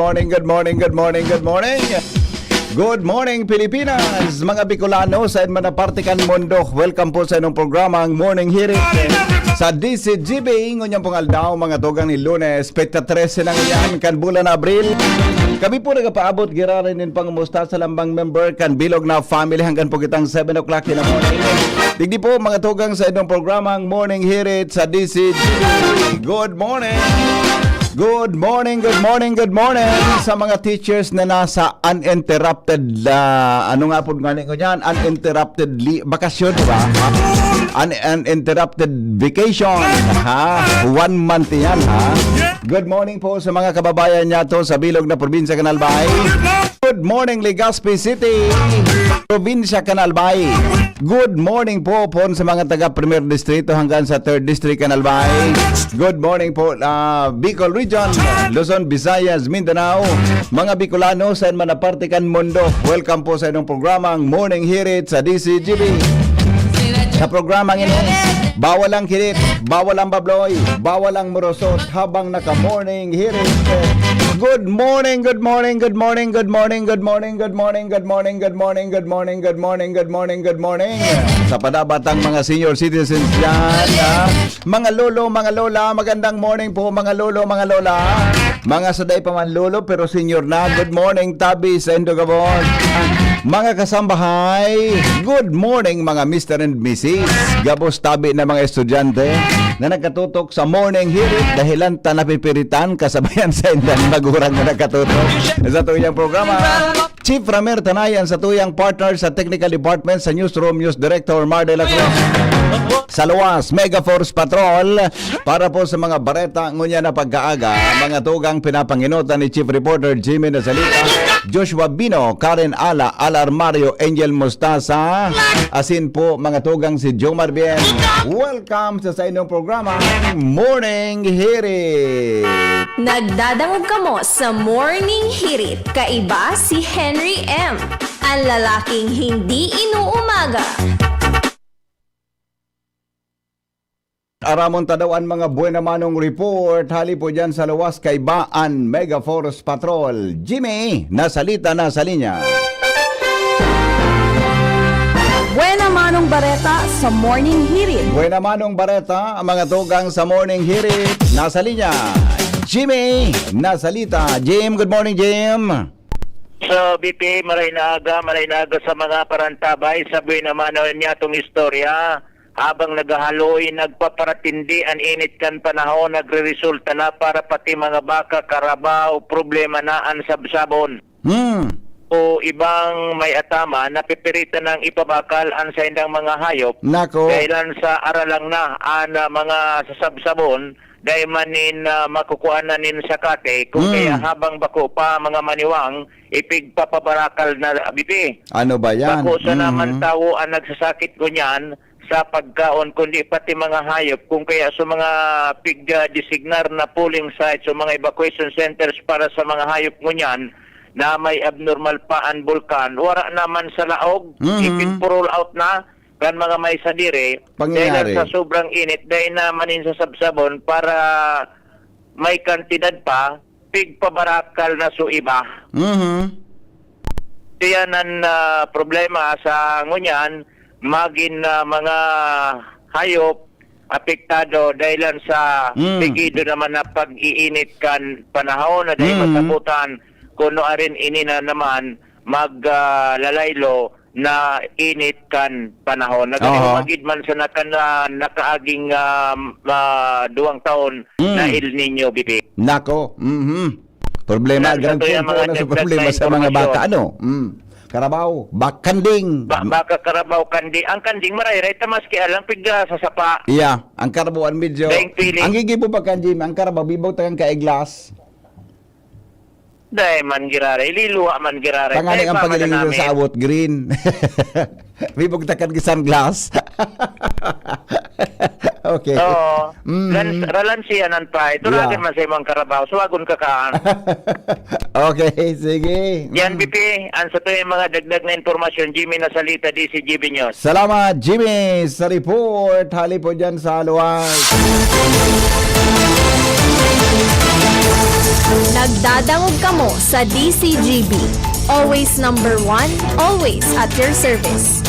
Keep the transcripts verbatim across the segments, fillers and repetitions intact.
morning, good morning, good morning, good morning. Good morning, Pilipinas! Mga Bicolano, sa man na parte kan mundo, welcome po sa inong programa, ang Morning Hirit sa D C G B. Ngunyan pong aldaw, mga tugang ni Lunes, petsa trese na ngayon, kan bulan na Abril. Kami po nagapaabot, giraray nin pangumusta sa lambang member, kan bilog na family, hanggang po kitang seven o'clock in the morning. Digdi po, mga tugang sa inong programa, ang Morning Hirit sa D C G B. Good morning! Good morning, good morning, good morning sa mga teachers na nasa uninterrupted, ah, ano nga po nga ko dyan? Uninterrupted li-, bakasyon, di ba? Un-, uninterrupted vacation, ha? One month yan, ha? Good morning po sa mga kababayan niya to sa bilog na probinsya kan Albay. Good morning, Legazpi City, probinsya kan Albay. Good morning po, po sa mga taga Primer Distrito hanggang sa Third District kan Albay. Good morning po, ah, Bicol Region, Luzon, Visayas, Mindanao, mga Bicolano, sa man na parte kan mundo. Welcome po sa inong programang Morning Hirit sa D C G B. Sa programang ini, bawal ang kilit, bawal ang babloy, bawal ang murosot habang naka-morning hirit. Good morning, good morning, good morning, good morning, good morning, good morning, good morning, good morning, good morning, good morning, good morning, good morning. Sa padabatang mga senior citizens dyan, ha? Mga lolo, mga lola, magandang morning po, mga lolo, mga lola. Mga saday pa man lolo, pero senior na. Good morning, tabi sa Indo gabos. Mga kasambahay, good morning, mga Mister and Missus. Gabos tabi na mga estudyante na nagkatutok sa morning hirit dahilan ta napipiritan kasabayan sa indang magurang na nagkatutok sa tuyang programa. Chief Ramer Tanay an satuyang partner sa technical department, sa newsroom, News Director Mar de la Cruz. Sa luwas, Mega Force Patrol para po sa mga bareta ngunyan na pagkaaga, mga tugang pinapanginotan ni Chief Reporter Jimmy Nasalita, Joshua Bino, Karen Ala, Al Armario, Angel Mostasa, asin po mga tugang si Jomar Bien. Welcome sa, sa inyong programa, Morning Hirit. Nagdadangog kamo sa Morning Hirit. Kaiba si Henry M, ang lalaking hindi inuumaga. Aramon ta daw an mga buena manong report hali po dyan sa luwas kaiba an Mega Force Patrol. Jimmy, nasalita na sa linya. Buena manong bareta sa Morning Hirit. Buena manong bareta, mga tugang sa Morning Hirit, nasa linya. Jimmy, nasalita. Jim, good morning, Jim. So, B P, maray na aga, maray na aga sa mga parantabay. Sa buhay naman, o, niya tong istorya. Habang naghahaloy, nagpaparatindi an init kan panahon, nagreresulta na para pati mga baka, karabaw, problema na an sabsabon. Hmm. O ibang may atama, napipiritan nang ipabakal an saindang mga hayop. Nako. Dahilan sa aralang na an, ah, mga sasabsabon, dai man nin, ah, makukuan na nin sakate, kung Hmm. kaya habang bako pa mga maniwang, ipigpapabarakal na, B P. Ano ba yan? Bako sana Mhm. man tawo ang nagsasakit ngunyan sa pagkaon, kundi pati mga hayop, kung kaya sa mga pig-, ah, designar na polling sites o mga evacuation centers para sa mga hayop ngunyan na may abnormal pa ang bulkan. Wara naman sa laog, Mhm. ipin-roll out na kan mga may sadiri, Pangyayari. dahil sa sobrang init, dahil naman yun sa sabsabon para may kantidad pa, pigpabarakal na so iba. Mhm. Iyan ang, ah, problema sa ngunyan, magin, ah, mga hayop apektado dahilan sa Mm. pigido naman na pag-iinit kan panahon na dahil Mm. masabutan kuno arin ini na naman mag, ah, lalaylo na init kan panahon. Nagkahumagid man sa naka-, na, nakaaging, ah, ah, duwang taon Mm. na El Nino, B P. Nako, mhm. Problema, Sa, sa grang tuyang punto mga na sa dagdag problema na sa mga impormasyon. baka, ano? Mm. Karabaw, bakanding. Ba-, baka, karabaw, kandi. Ang kanding, maray-ray, ta maski alang pigda sa sapa. Iya, ang karabaw, ang medyo, Daing piling. ang gigibo pa kan Jim, ang karabaw, bibaw tagang ka-eyeglass. Dai man giraray, liluwa man giraray. Tanganing Dai ang pa man pagilingin nanami. sa awot, green. May bugtakan ki sunglass. Okay. Oo. Mm. Lans-, ralansiyanan pa. Ito Yeah. na man sa imong karabaw. Suwagon ka kaan. Okay, sige. Yan, Mm. B P, ang sa tuwing mga dagdag na impormasyon, Jimmy Nasalita, D C G B News. Salamat, Jimmy, sa report. Hali po dyan sa luwas. Nagdadangog kamo sa D C G B. Always number one, always at your service.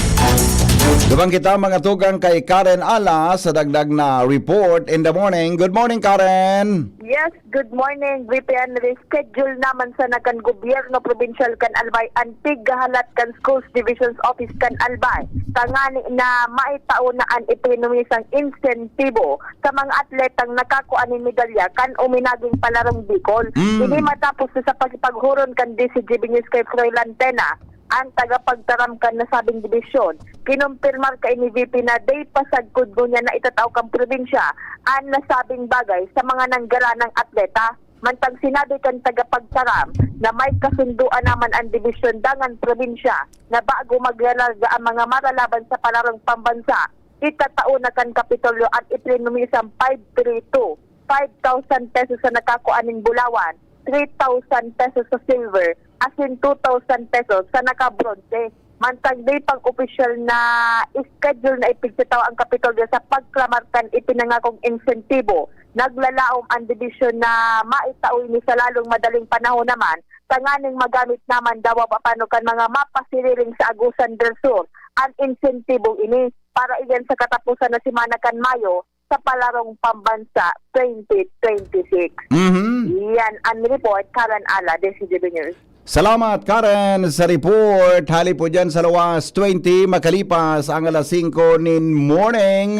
Duman kita, mga tugang, kay Karen Ala sa dagdag na report in the morning. Good morning, Karen! Yes, good morning, V P N. Reschedule naman sana kan gobyerno probinsyal kan Albay an pighahalat kan Schools Division's Office kan Albay, tangani na maitao na an ipinumisang insentibo sa mga atletang nakakua nin medalya kan uminaging palarong Bicol. Mm. Ini matapos sa pagpaghuron kan D C G B News kay Froilan Tena, ang tagapagtaram kan nasabing dibisyon. Kinumpirmar kaini ni V P na day pa sagkod ngunyan na itatao kan probinsya an nasabing bagay sa mga nanggaranang atleta. Mantang sinabi kan tagapagtaram na may kasundoan naman an dibisyon dangan probinsya na bago maglalarga ang mga maralaban sa palarong pambansa, itatao na kan Kapitolyo an ipinumisang five three two, five thousand pesos sa nakakua nin bulawan, three thousand pesos sa silver, asin two thousand pesos sa nakabronze. Mantang day pang opisyal na schedule na ipigsitaw ang Kapitolyo sa pagklamar kan ipinangakong insentibo, naglalaom ang dibisyon na maitao ini sa lalong madaling panahon naman, tanganing magamit naman dawa papano kan mga mapasiriring sa Agusan del Sur an insentibong ini para iyan sa katapusan na semana kan Mayo sa Palarong Pambansa twenty twenty-six. Mhm. Yan ang report, Karen Ala, D C G B News. Salamat, Karen, sa report. Hali po dyan sa luwas, twenty makalipas ang alas singko nin morning.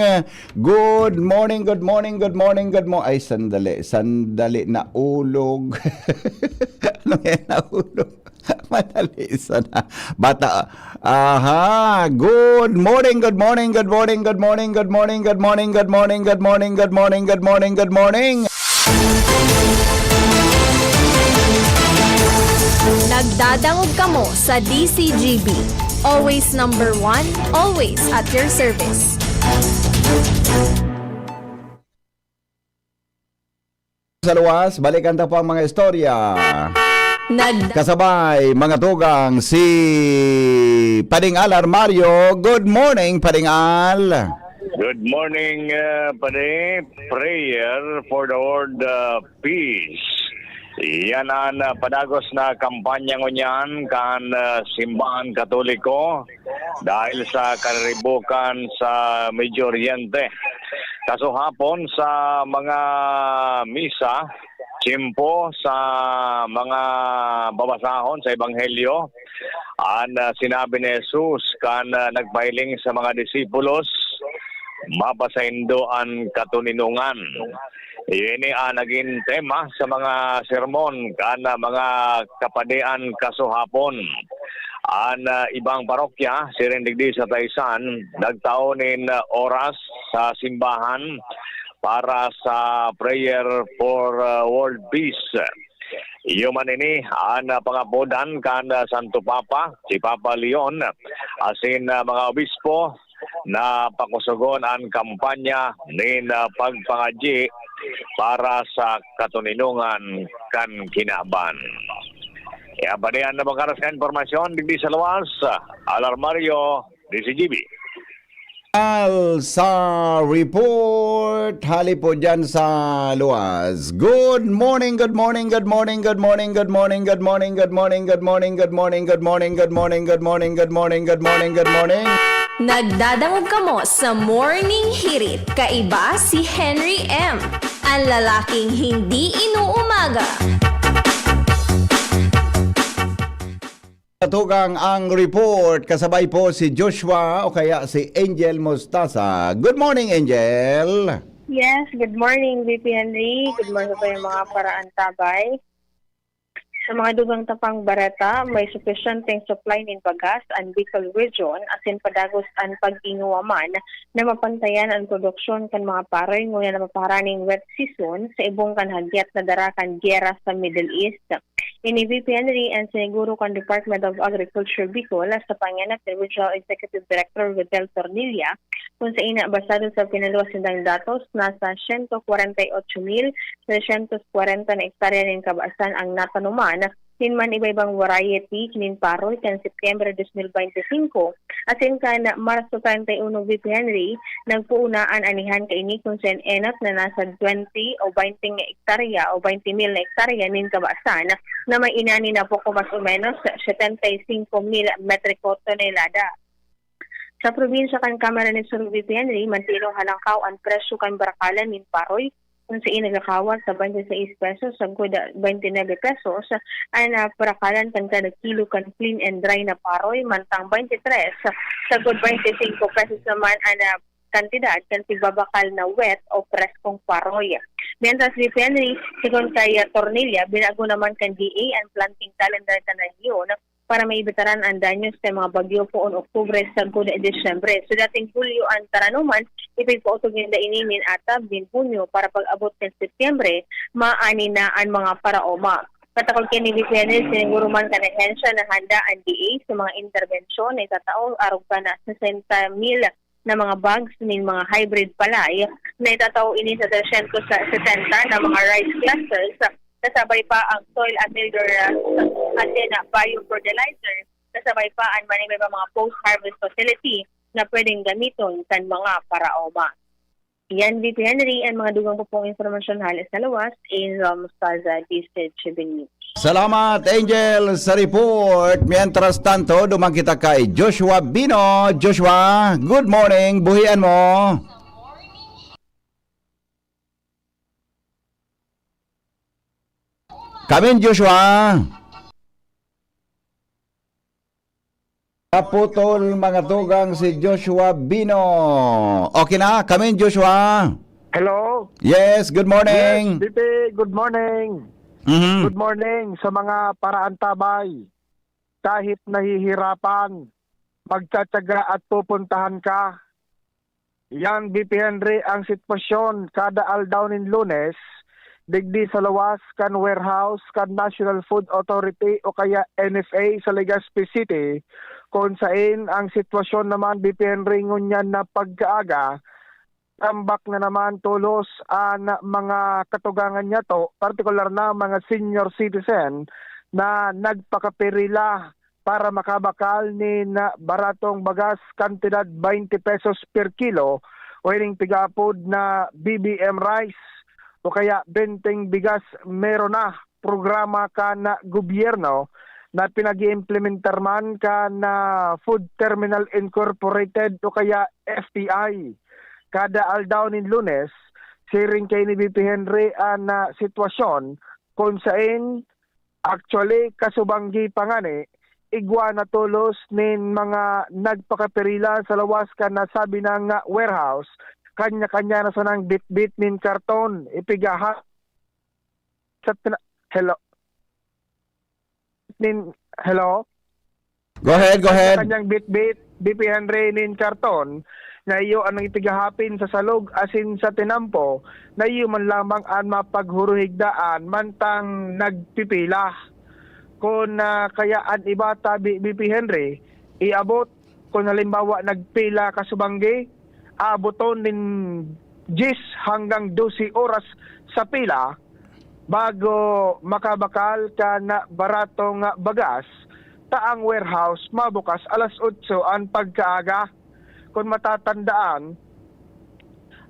Good morning, good morning, good morning, good mo-, ay, sandali, sandali, naulog. Ano yan, naulog? Madali sana. Bata, aha. Good morning, good morning, good morning, good morning, good morning, good morning, good morning, good morning, good morning, good morning, good morning. Nagdadangog kamo sa D C G B. Always number one, always at your service. Sa luwas, balikan ta po ang mga istorya. Nag- Kasabay, mga tugang, si Pading Al Armario. Good morning, Pading Al. Good morning, uh, Padi. Prayer for the world, uh, peace. Yan ang, uh, padagos na kampanya ngunyan kan, uh, Simbahan Katoliko dahil sa kariribukan sa Medio Oriente. Kasuhapon sa mga misa, tiyempo sa mga babasahon sa Ebanghelyo, an, ah, sinabi ni Jesus kan, ah, nagpahiling sa mga disipulos, "Mapasaindo an katoninongan." Ini an nagin tema sa mga sermon kan, ah, mga kapadian kasuhapon. An, ah, ibang parokya, siring digdi sa Taysan, nagtao nin, ah, oras sa simbahan para sa prayer for, ah, world peace. Iyo man ini an, ah, pangapodan kan, ah, Santo Papa, si Papa Leon, asin, ah, mga obispo na pakusogon an kampanya nin, ah, pagpangadyi para sa katoninongan kan kinaban. Kaya pa diyan na makaras ka impormasyon, digdi sa luwas, Alarmario, D C G B. Al sa report, hali po dyan sa luwas. Good morning, good morning, good morning, good morning, good morning, good morning, good morning, good morning, good morning, good morning, good morning, good morning, good morning, good morning, good morning. Nagdadangog kamo sa Morning Hirit. Kaiba si Henry M, ang lalaking hindi inuumaga. Tugang ang report, kasabay po si Joshua o kaya si Angel Mostaza. Good morning, Angel. Yes, good morning, V P Henry. Good morning po yung mga paraantabay. Sa mga dugang tapang bareta, may sufisyenteng supply nin bagas an Bicol Region, asin padagos an pag-ingowa man na mapantayan an produksyon kan mga paroy ngunyan na mapaharan nin wet season sa ibong kan hagyat na dara kan gyera sa Middle East. Ini V P Henry an siniguro kan Department of Agriculture Bicol sa pangenot ni Regional Executive Director Rodel Tornilla, kung sa ina basado sa pinaluwas nindang datos, nasa siyento kwarenta y ocho mil tresyentos kwarenta na ektarya nin kabasan ang natanuman nin man iba-ibang variety nin paroy kan Setyembre dos mil baynte singko asin kan Marso treinta y uno, V P Henry, nagpoon na an anihan kaini kun sa enot na nasa twenty o baynte nga ektarya o baynte mil na ektarya nin kabasan na may inani na poko mas o menos setenta y singko mil metriko tonelada. Sa probinsya kan Camarines Sur, V P Henry, mantinuhan halangkaw an presyo kan barakalan nin paroy, kun sain nagakawat sa twenty-six pesos sagkod twenty-nine pesos an, ah, parakalan kan kada kilo kan clean and dry na paroy, mantang twenty-three sagkod twenty-singko pesos naman an, ah, kantidad kan tigbabakal na wet o preskong paroy. Mientras, V P Henry, segun kay, ah, Tornilla, binago naman kan D A an planting calendar kan rehiyon para maibitaran an danyos kan mga bagyo poon Oktubre sagkod Disyembre. Sa dating Hulyo an taranuman, ipigpautog ninda ini nin atab nin Hunyo para pag-abot kan Setyembre, maani na an mga paraoma. Katakod kan V P N S, siniguro man kan ahensya na handa an D A sa mga interbensyon na itatao arog kan sesenta mil na mga bags nin mga hybrid palay na itatao ini sa tresyentos setenta na mga rice clusters, kasabay pa ang soil amilder, ah, asin biofertilizer, kasabay pa an maniba mga post-harvest facility na pwedeng gamiton kan mga paraoma. Yan, V P Henry, ang mga dugang pa pong impormasyon hale sa luwas in Ramos Plaza, District seven News. Salamat, Angel, sa report. Mientras tanto, duman kita kay Joshua Bino. Joshua, good morning. Buhian mo. Kamin, Joshua. Naputol, mga tugang, si Joshua Bino. Okay na? Kamin, Joshua. Hello? Yes, good morning. Yes, V P, good morning. Mhm. Good morning sa mga paraantabay. Kahit nahihirapan, magtsatsaga at pupuntahan ka. Yan, V P Henry, ang sitwasyon kada aldaw nin Lunes, digdi sa lawas kan warehouse kan National Food Authority o kaya N F A sa Legazpi City, kung sain ang sitwasyon naman, V P Henry, ngunyan na pagkaaga, tambak na naman tolos an mga katugangan niyato, partikular na mga senior citizen na nagpakapirila para makabakal nin baratong bagas, kantidad twenty pesos per kilo, o ining pigaapod na B B M rice o kaya benteng bigas meron na programa kan gobyerno na pinag-iimplementar man kan Food Terminal Incorporated o kaya F T I. Kada aldaw nin Lunes, siring kay ni V P Henry an, ah, sitwasyon kung sain, actually, kasubanggi pa ngani, igwa na tolos nin mga nagpakapirila sa lawas kan nasabi na nga warehouse, kanya-kanya na sanang bitbit nin karton, ipigaha sa tina-, hello? Nin, hello? Go ahead, go ahead. Kanyang bitbit, V P Henry, nin karton, na iyo an ipigahapin sa salog asin sa tinampo, na iyo man lamang an mapaghuruhig daan mantang nagpipila. Kun, ah, kaya an iba tabi, V P Henry, iabot, kun halimbawa nagpila ka subanggi, aaboton nin diyes hanggang dose oras sa pila bago makabakal kan baratong bagas, ta ang warehouse mabukas alas otso an pagkaaga. Kun matatandaan,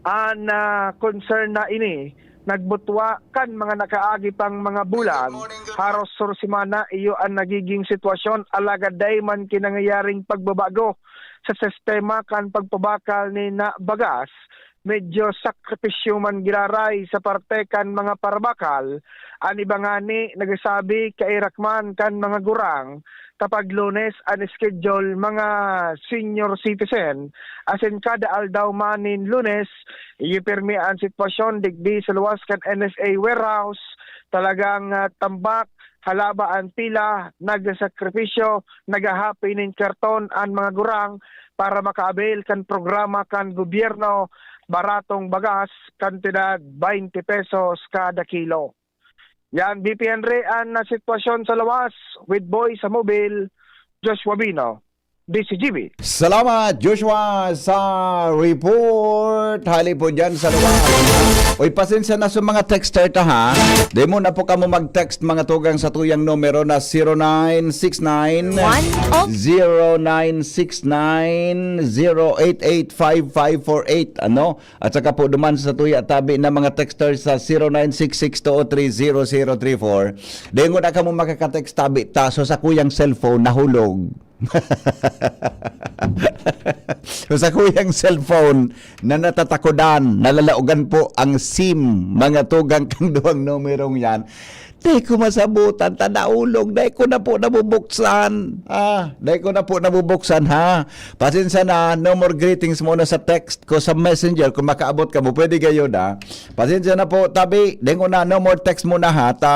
an, ah, concern na ini nagbutwa kan mga nakaagi pang mga bulan, haros suro semana iyo an nagiging sitwasyon, alagad dai man ki nangyayaring pagbabago sa sistema kan pagpabakal nin bagas. Medyo sakripisyo man giraray sa parte kan mga parabakal. An iba ngani nagsasabi, kairak man kan mga gurang kapag Lunes an schedule, mga senior citizen, asin kada aldaw man nin Lunes, iyo pirmi an sitwasyon digdi sa luwas kan N F A warehouse. Talagang, ah, tambak, halaba an pila, nagsasakripisyo, naghahapi nin karton an mga gurang para makaabil kan programa kan gobyerno, baratong bagas, kantidad twenty pesos kada kilo. Yan, B P Henry, an, ah, sitwasyon sa lawas with Boy sa Mobil, Joshua Bino, D C G B. Salamat, Joshua, sa report. Hali po dyan sa lugar. Uy, pasensya na sa mga texter ta, ha. Di mo na po kamo mag-text, mga tugang, sa tuyang numero na zero nine six nine, One of zero nine six nine, zero eight eight five five four eight. Ano? At saka po duman sa tuya tabi na mga texter sa zero nine six six two three zero zero three four. Di mo na kamo makaka-text tabi ta. So, sa kuyang cellphone, nahulog. So, sa kuyang cellphone na natatakodan, nalalaogan po ang sim, mga tugang, kang duwang numerong yan. Di ko masabutan, ta naulog, dai ko na po nabubuksan. Ah, dai ko na po nabubuksan, ha? Pasensya na, no more greetings muna sa text ko sa messenger. Kung makaabot ka mo, pwede gayon, ha? Pasensya na po, tabi, dai ko na, no more text muna, ha? Ta,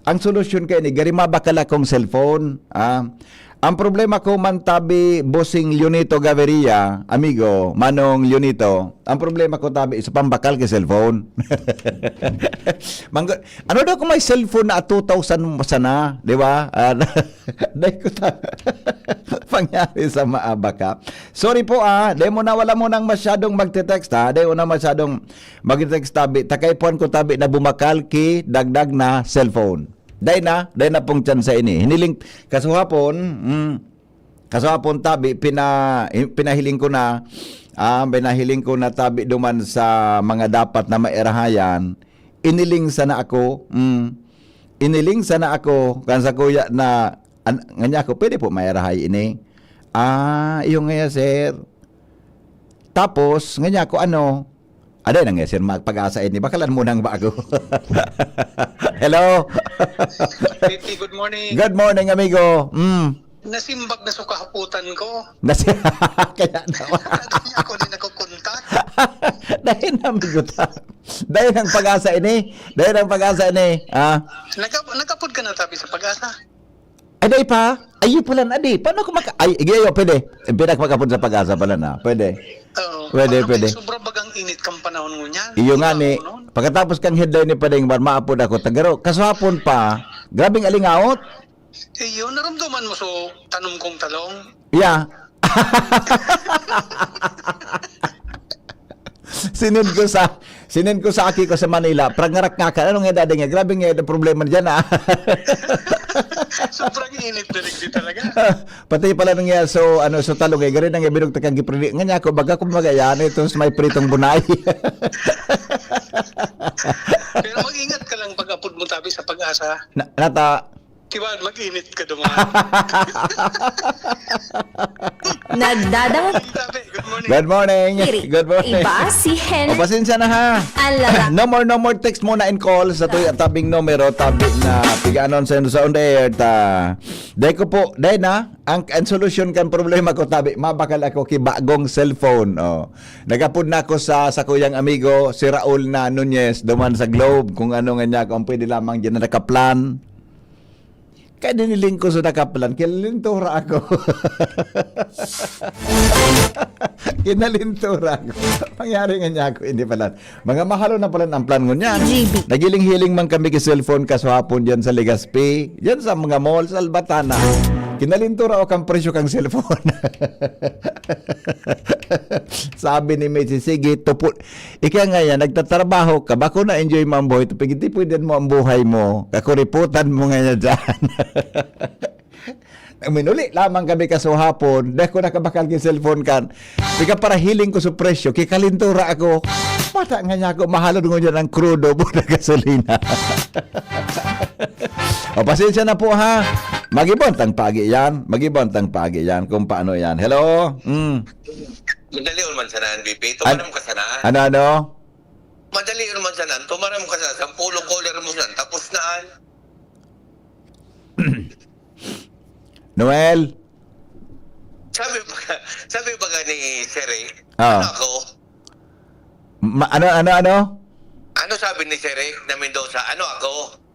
ang solusyon kaini, gari mabakal akong cellphone, ah. Ang problema ko man tabi, Bossing Leonito Gaviria, amigo, Manong Leonito, ang problema ko tabi, sa pambakal kay cellphone. Mangga-, ano daw kung may cellphone na two thousand sana, di ba? Ah, dai ko ta-, pangyari sa maabak, ha? Sorry po, ah, dai mo na, wala mo nang masyadong magte-text, ha? Dai mo na masyadong magte-text tabi. Takay puan ko tabi na bumakal ki dagdag na cellphone. Dai na, dai na pong tsansa ini. Hiniling, kasuhapon, mm, kasuhapon tabi, pina-, pinahiling ko na, ah, pinahiling ko na tabi duman sa mga dapat na mairahayan. Iniling sana ako, mm, iniling sana ako, kan sa kuya na, an-, ngani ako, "Pwede po mairahay ini?" "Ah, iyo nga, sir." Tapos, ngani ako, ano, aday nang, sir, magpag-asa ini, bakalan mo nang bago. Hello? P P, good morning. Good morning, amigo. Mm. Nasimbag na sa kahaputan ko. Nasi-, kaya naman. Dahil ako din nakukontak. Dahil na, amigo ta. Dahil ang pag-asa ini. Dahil ang pag-asa ini. Ah. Nagka-, nagkapod ka na tabi sa pag-asa? Ay, dai pa? Ayo pala na, di. Paano ko maka-, ay, igi, ayo, pwede. Eh, pwede ako mag-apod sa pag-asa pala na. Pwede. Oo. Pwede, Ano, pwede. Sobra bagang init kang panahon ngunyan? Iyo nga Ikaw ni, noon? Pagkatapos kang headline ni Padeng Bar, maapod ako. Tagaro, kasuhapon pa, grabing alingaot. Iyo, naramdaman mo so tanom kong talong? Yeah. Sinend ko sa, sinend ko sa aki ko sa Manila, prag ngarak nga ka, ano nga, dadi nga, grabe nga, ang problema dyan, ah. Sobrang init na rin talaga. Pati pala nung yan, so, ano, so talong, eh, gari na nga, binugtak ang giprili. Nga niya ako, baga, kumbaga, yan, ito sa may pritong bunay. Pero mag-ingat ka lang pag-apod mo tabi sa pag-asa. Na, nata, Diba, mag-init ka duman. Nagdadangog Sabi, good morning. Good morning. Iri. Good morning. Iba si Henry. O, pasensya na, ha. Alala. No more, no more text muna and call sa tuya tabing numero, tabi na piga-announce sa on the air ta. Dai ko po, dai na, ang, ang solusyon kan problema ko, tabi, mabakal ako ki bagong cellphone. Oh. Nagapod na ako sa, sa kuyang amigo, si Raul na Nunez, duman sa Globe, kung ano nga niya, kung pwede lamang dyan na nakaplan. Kaya diniling ko sa nakaplan, kinalintura ako. Kinalintura ako. Pangyari nga niya ako, hindi pala. Mga mahalo na pala ang plan ngunyan. G B. Nagiling-hiling man kami ki cellphone kasuhapon dyan sa Legazpi, dyan sa mga mall, sa Albatana. Kinalintura ako ang presyo kang cellphone. Sabi ni Mitzi, "Sige, tupo." Ika nga yan, nagtatrabaho ka, bako na-enjoy mo ang buhay, tapos pwede mo ang buhay mo, kakuriputan mo nga yan dyan. Minuli lamang kami kasuhapon, dahil ko nakabakal yung cellphone kan. Ika para hiling ko sa presyo, kikalintura ako. Mata nga niya ako, mahalon ngunyan ang krudo, buta gasolina. O, pasensya na po, ha. Mag-ibon tang pagi yan. Mag-ibon tang pagi yan. Kung paano yan. Hello? Mm. Madali man sana, N B P. An-, Tumaram ka sana. Ano, ano? Madali man sana. Tumaram ka sana. Sampulong caller mo sana. Tapos na, an. Noel? Sabi ba, sabi ba ni Sir Rick? Ah. Ano ako? Ma-, ano, ano, ano? Ano sabi ni Sir Rick na Mendoza? Ano ako?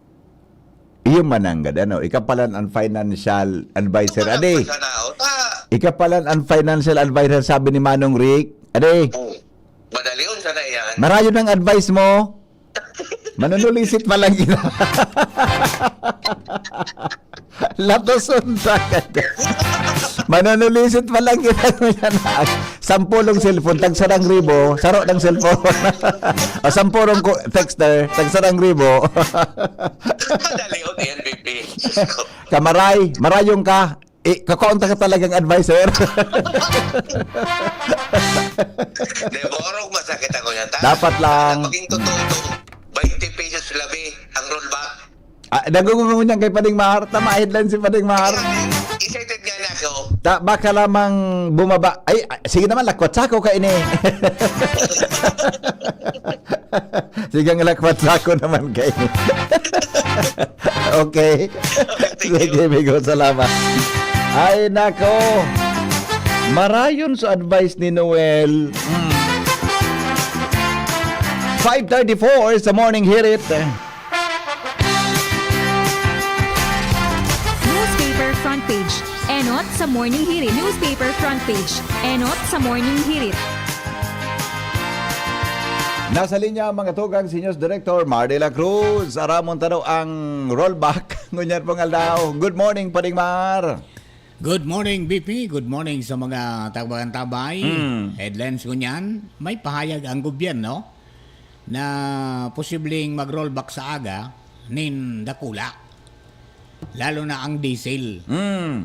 Iyo man ang gad-, ano, ika pala ang financial advisor, adi. Ika pala ang financial advisor, sabi ni Manong Rick, adi. Oh, madali yun, sana yan. Marayon ang advice mo. Manunulisit pa lang kita. Latoson pa ka. Manunulisit pa lang kita ngunyan. Sampolong cellphone, tag sarang ribo, saro ng cellphone. O sampolong ko, texter, tag sarang ribo. Madali o N B P. Kamaray, marayong ka. Eh, kakaunta ka talagang advice, sir. Di ba? Orong masakit ako yan. Ta? Dapat lang. Maging totoo to. twenty pesos labi ang rollback. Ah, nagungungunyan kay Pading Mahar. Tama, headline si Pading Mahar. Excited nga na ako. Ta, baka lamang bumaba. Ay, ah, sige naman, lakwat sa ako kaini. Sige nga, lakwat sa ako naman kaini. Okay. Thank you. Sige, Migo, salamat. Ay, nako. Marayon sa advice ni Noel. Mm. five thirty-four sa Morning Hirit. Newspaper front page. Enot sa Morning Hirit. Newspaper front page. Enot sa Morning Hirit. Nasa linya ang mga tugang si News Director Mar de la Cruz. Aramon tano ang rollback. Ngunyan pong aldaw. Good morning, Pading Mar. Good morning, B P. Good morning sa mga tagbag-antabay. Mm. Headlines ngunyan, may pahayag ang gobyerno na posibleng mag-rollback sa aga nin dakula, lalo na ang diesel. Mm.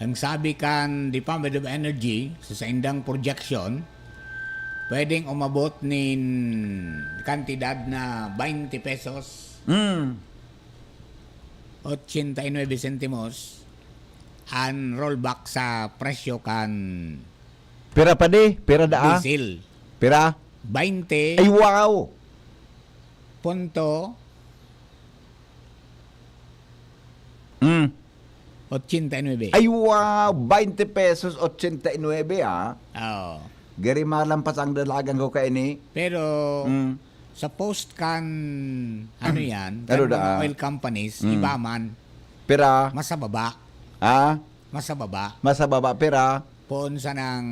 Ang sabi kan Department of Energy, sa saindang projection, pwedeng umabot nin kantidad na twenty pesos, Mm. ochenta y nueve centimos, an rollback sa presyo kan Pira pa di? Pira daa? Diesel. Pira? Baynte Ay, wow! punto Mm. ochenta y nuebe. Ay, wow! Baynte pesos, ochenta y nuebe, ah. Oo. Gari malampas ang dalagan ko kaini. Pero Mm. sa post kan, ano yan, Ano kan mga daa? oil companies, Mm. iba man, Pira? mas sa baba. Ha? Mas sa baba. Mas sa baba, pira? Poon sa ng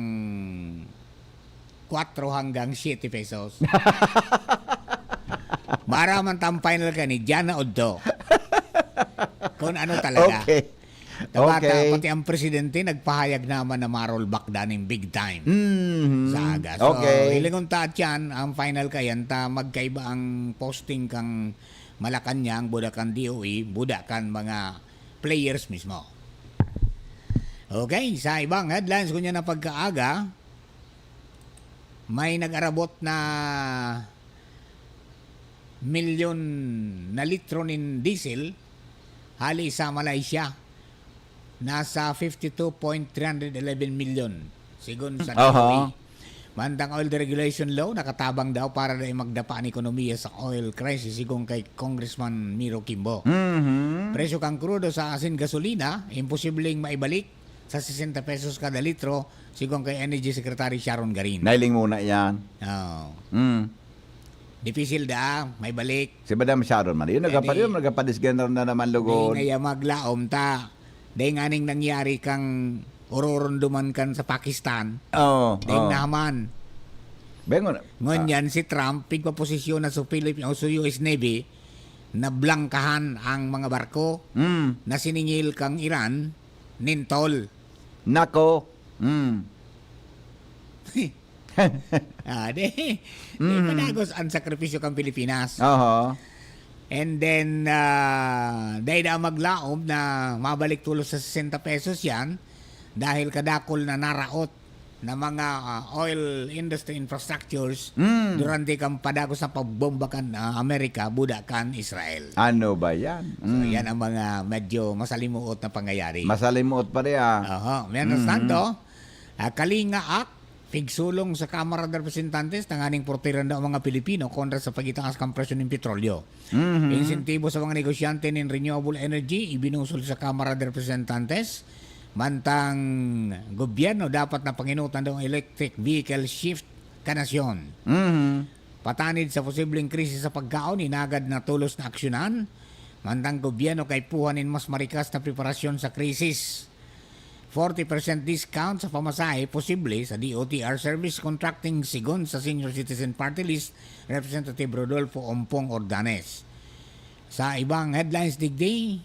kwatro hanggang siyete pesos. Maraman tang final ka ni Diana Oddo. Kung ano talaga. Okay. Tabata, Okay. Pati ang presidente nagpahayag naman na ma-rollback daning big time Mhm. sa aga. So, Okay. hilingon ta at yan, ang final ka yan, ta magkaiba ang posting kang Malacanang, buda kan D O E, buda kan mga players mismo. Okay, sa ibang headlines, kunya na pagkaaga, may nag-arabot na milyon na litro nin diesel hali sa Malaysia. Nasa fifty-two point three hundred eleven million, sigon sa Aha. D O E. Mantang oil deregulation law, nakatabang daw para dai magdapa an ekonomiya sa oil crisis, sigon kay Congressman Miro Kimbo. Mhm. Presyo kan krudo sa asin gasolina, imposibleng maibalik sa sesenta pesos kada litro, sigon kay Energy Secretary Sharon Garin. Nailing muna yan. Oh. Mm. Dipisil da, maibalik. Si Madam Sharon man. Yun, nagkapal Pwede. Yun, nagkapadisgandar na naman Di lugod. ngaya maglaom ta. Di nganing nangyari kang ororunduman kan sa Pakistan. Oo. Ding Oo. nahaman. Bengon. Ngunyan si Trump, pigpaposisyon na sa Philippines o sa U S Navy, nablangkahan ang mga barko Mm. na siningil kang Iran nin toll. Nako. Mm. Ah, di, di Mhm. padagos ang sakripisyo kang Pilipinas. Oho. And then, ah, dai da maglaom na mabalik tulos sa sesenta pesos yan dahil kadakol na naraot na mga ah, oil industry infrastructures Mm. durante kang padagos na pagbomba kan ah, Amerika, buda kan Israel. Ano ba yan? So, Mm. yan ang mga medyo masalimuot na pangyayari. Masalimuot pa rin ah. Aha. Mientras Mhm. tanto, ah, Kalinga Act, pigsulong sa Kamara de Representantes, tanganing protehiran daw ang mga Pilipino kontra sa pagitaas kan presyo nin petrolyo. Mhm. Insentibo sa mga negosyante nin renewable energy, ibinusol sa Kamara de Representantes. Mantang gobyerno, dapat na panginutan daw ang electric vehicle shift kan nasyon. Mhm. Patanid sa posibleng krisis sa pagkaon, inagad na tolos na aksyonan. Mantang gobyerno, kaipuhan nin mas marikas na preparasyon sa krisis. forty percent discount sa pamasahe posible sa D O T R service contracting, sigon sa Senior Citizen Party List Representative Rodolfo Ompong Ordanes. Sa ibang headlines digdi,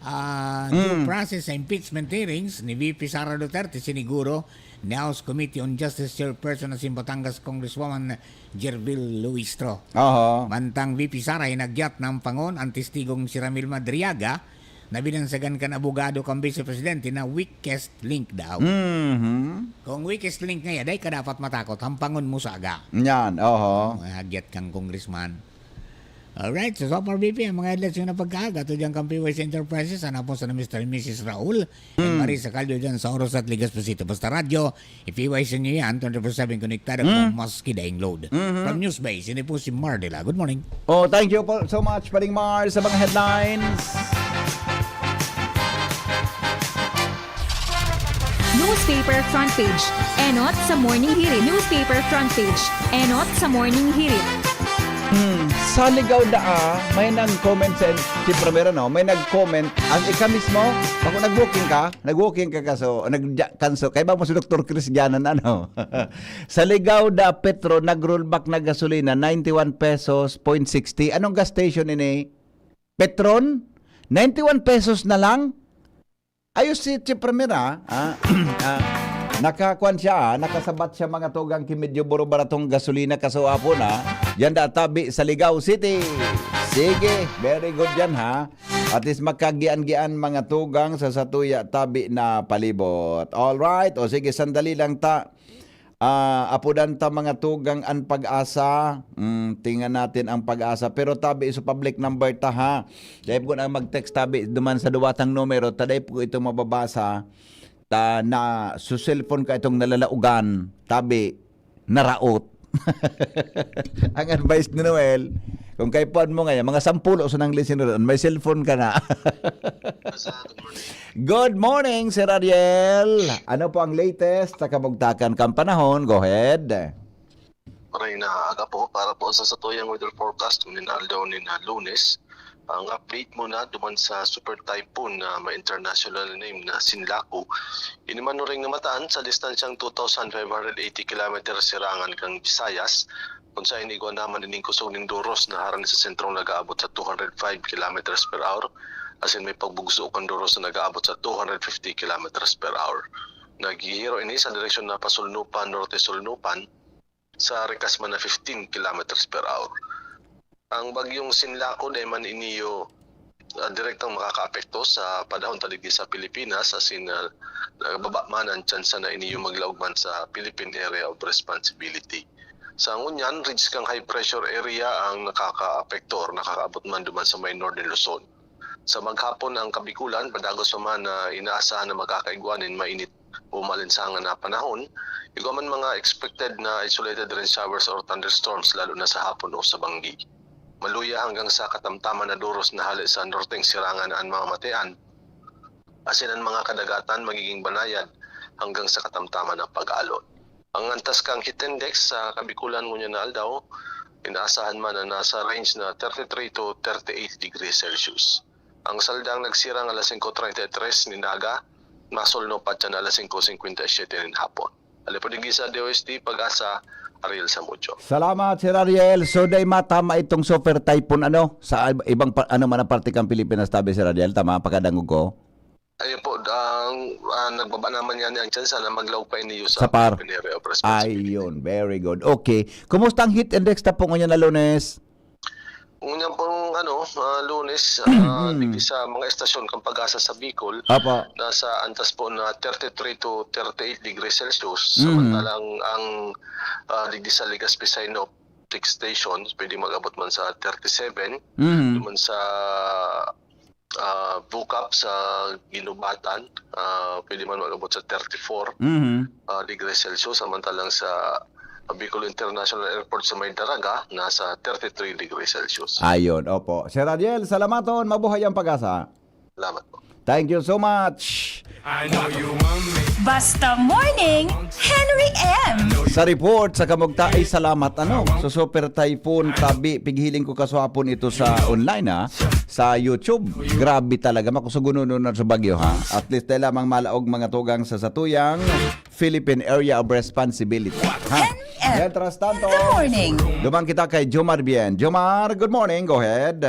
ah, due Mm. process sa impeachment hearings ni V P Sara Duterte, siniguro ni House Committee on Justice Chairperson na si Batangas Congresswoman Gerville Luistro. Oho. Mantang V P Sara, hinagyat na hampangon an testigong si Ramil Madriaga na binansagan kan abogado kan Vice Presidente na weakest link daw. Mhm. Kung weakest link nga yan, dai ka dapat matakot, hampangon mo saga. Yan, oho. Mga hagyat kang congressman. Alright, so, so far, V P, ang mga headlines yung napagkaaga, to dyan kang P Y C Enterprises, hanapon sa na Mister and Missus Raul, and Hmm. Marisa Caldo dyan sa Oros at Ligas Pasito. Basta radyo, i-P Y C nyo yan, twenty-four seven konektado Hmm. kung maski daing load. Mhm. From Newsbase, ini po si Mar Dela. Good morning. Oh, thank you po so much, Paring Mar, sa mga headlines. Newspaper front page. Enot sa Morning Hirit. Newspaper front page. Enot sa Morning Hirit. Hmm, sa Ligao daa, may nag-comment sa, si Primera, no? May nag-comment, ang ika mismo, bako nag-walking ka, nag-walking ka kaso, nag kanso, kay ba mo si Doktor Chris Dianan, ano? Sa Ligao da Petron, nag-rollback na gasolina, ninety-one pesos point sixty. Anong gas station ini? Petron? Ninety-one pesos na lang? Ayos si Chief Premier, ah. Ah, ah, nakakuan siya, ah, nakasabat siya mga tugang ki medyo buro-baratong gasolina kaswapon, ah. Diyan da tabi sa Ligao City. Sige, very good yan, ha. At least magkagian-gian mga tugang sa satuya tabi na palibot. All right, o sige, sandali lang ta. Ah, apodan ta mga tugang an Pag-asa. Mm, tingnan natin ang Pag-asa. Pero tabi sa public number ta, ha. Dai po na mag-text tabi duman sa duwatang numero, ta dai po ito mababasa. Ta na su cellphone ka itong nalalaogan, tabi, naraot. Ang advice ni Noel, kung kay puan mo ngayon, mga sampulo sa nang listener, may cellphone ka na. Good morning, Sir Ariel. Ano po ang latest sa kabugtakan kan panahon? Go ahead. Maray na aga po. Para po sa satuyang weather forecast, ngunyan aldaw nin Lunes, ang update muna duman sa super typhoon na may international name na Sinlaku. Ini man nuring na mataan sa distansyang two thousand five hundred eighty kilometers sirangan kan Visayas, kung saan igwa naman ining kusog nin doros na harani sa sentrong nag-aabot sa two hundred five kilometers per hour, asin may pagbugso kan doros na nag-aabot sa two hundred fifty kilometers per hour. Naghihiro ini sa direksyon na pasulnupan, norte-sulnupan, sa rikas man na fifteen kilometers per hour. Ang bagyong Sinlaku dai man iniyo, ah, direktang makakaapekto sa panahon ta digdi sa Pilipinas, asin, ah, baba man ang tsansa na iniyo maglaog man sa Philippine Area of Responsibility. Sa ngunyan, ridge kang high pressure area ang nakakaapekto or nakakaabot man duman sa may northern Luzon. Sa maghapon, ang Kabikulan, padagos pa man na inaasahan na makakaigwa nin mainit o maalinsangan na panahon. Igwa man mga expected na isolated rain showers or thunderstorms, lalo na sa hapon o sa banggi. Maluya hanggang sa katamtaman na doros na hale sa norteng sirangan an mga matean, asin an mga kadagatan magiging banayad hanggang sa katamtaman na pag-alon. Ang antas kang heat index sa Kabikulan ngunyan na aldaw, inaasahan man na nasa range na thirty-three to thirty-eight degrees Celsius. Ang saldang nagsirang alas singko treinta y tres nin aga, masulno pa siya na alas singko singkwenta y siyete nin hapon. Alipod digdi sa D O S T, Pag-asa, Ariel Samudio. Salamat, Sir Ariel. So, dai matama itong super typhoon, ano, sa ib-, ibang pa-, ano man ang parte kang Pilipinas, tabi, Sir Ariel? Tama, pagkadangog ko? Ayun po, ang, ah, nagbaba naman yan ang tsansa na maglaog pa iniyo sa Sa par. Philippine Area of Responsibility. Ayun, very good. Okay. Kumusta ang heat index ta po ngayon na Lunes? Ngunyan pong, ano, ah, Lunes, ah, Mm. digdi sa mga estasyon kang Pag-asa sa Bicol, Apo. nasa antas po na thirty-three to thirty-eight degrees Celsius. Mm. Samantalang ang, ah, digdi sa Legazpi Sinoptic Station, pwede mag-abot man sa thirty-seven. Mm. Duman sa, ah, Bucap sa Guinobatan, ah, pwede man mag-abot sa thirty-four, Mhm. ah, degrees Celsius. Samantalang sa Bicol International Airport sa may Daraga, nasa thirty-three degrees Celsius. Ayun, opo. Sir Ariel, salamaton. Mabuhay ang Pag-asa. Salamat po. Thank you so much. I know you want me. Basta Morning, Henry M. Sa report sa kamugta ay salamat, ano, so Super Typhoon Tabi, pighiling ko kaswapon ito sa online, ha. sa YouTube. Grabe talaga, makusugunon na sa bagyo, ha? At least, tayo lamang malaog mga tugang sa satuyang Philippine Area of Responsibility. Ha? Mientras tanto, Good morning. Duman kita kay Jomar Bien. Jomar, good morning. Go ahead.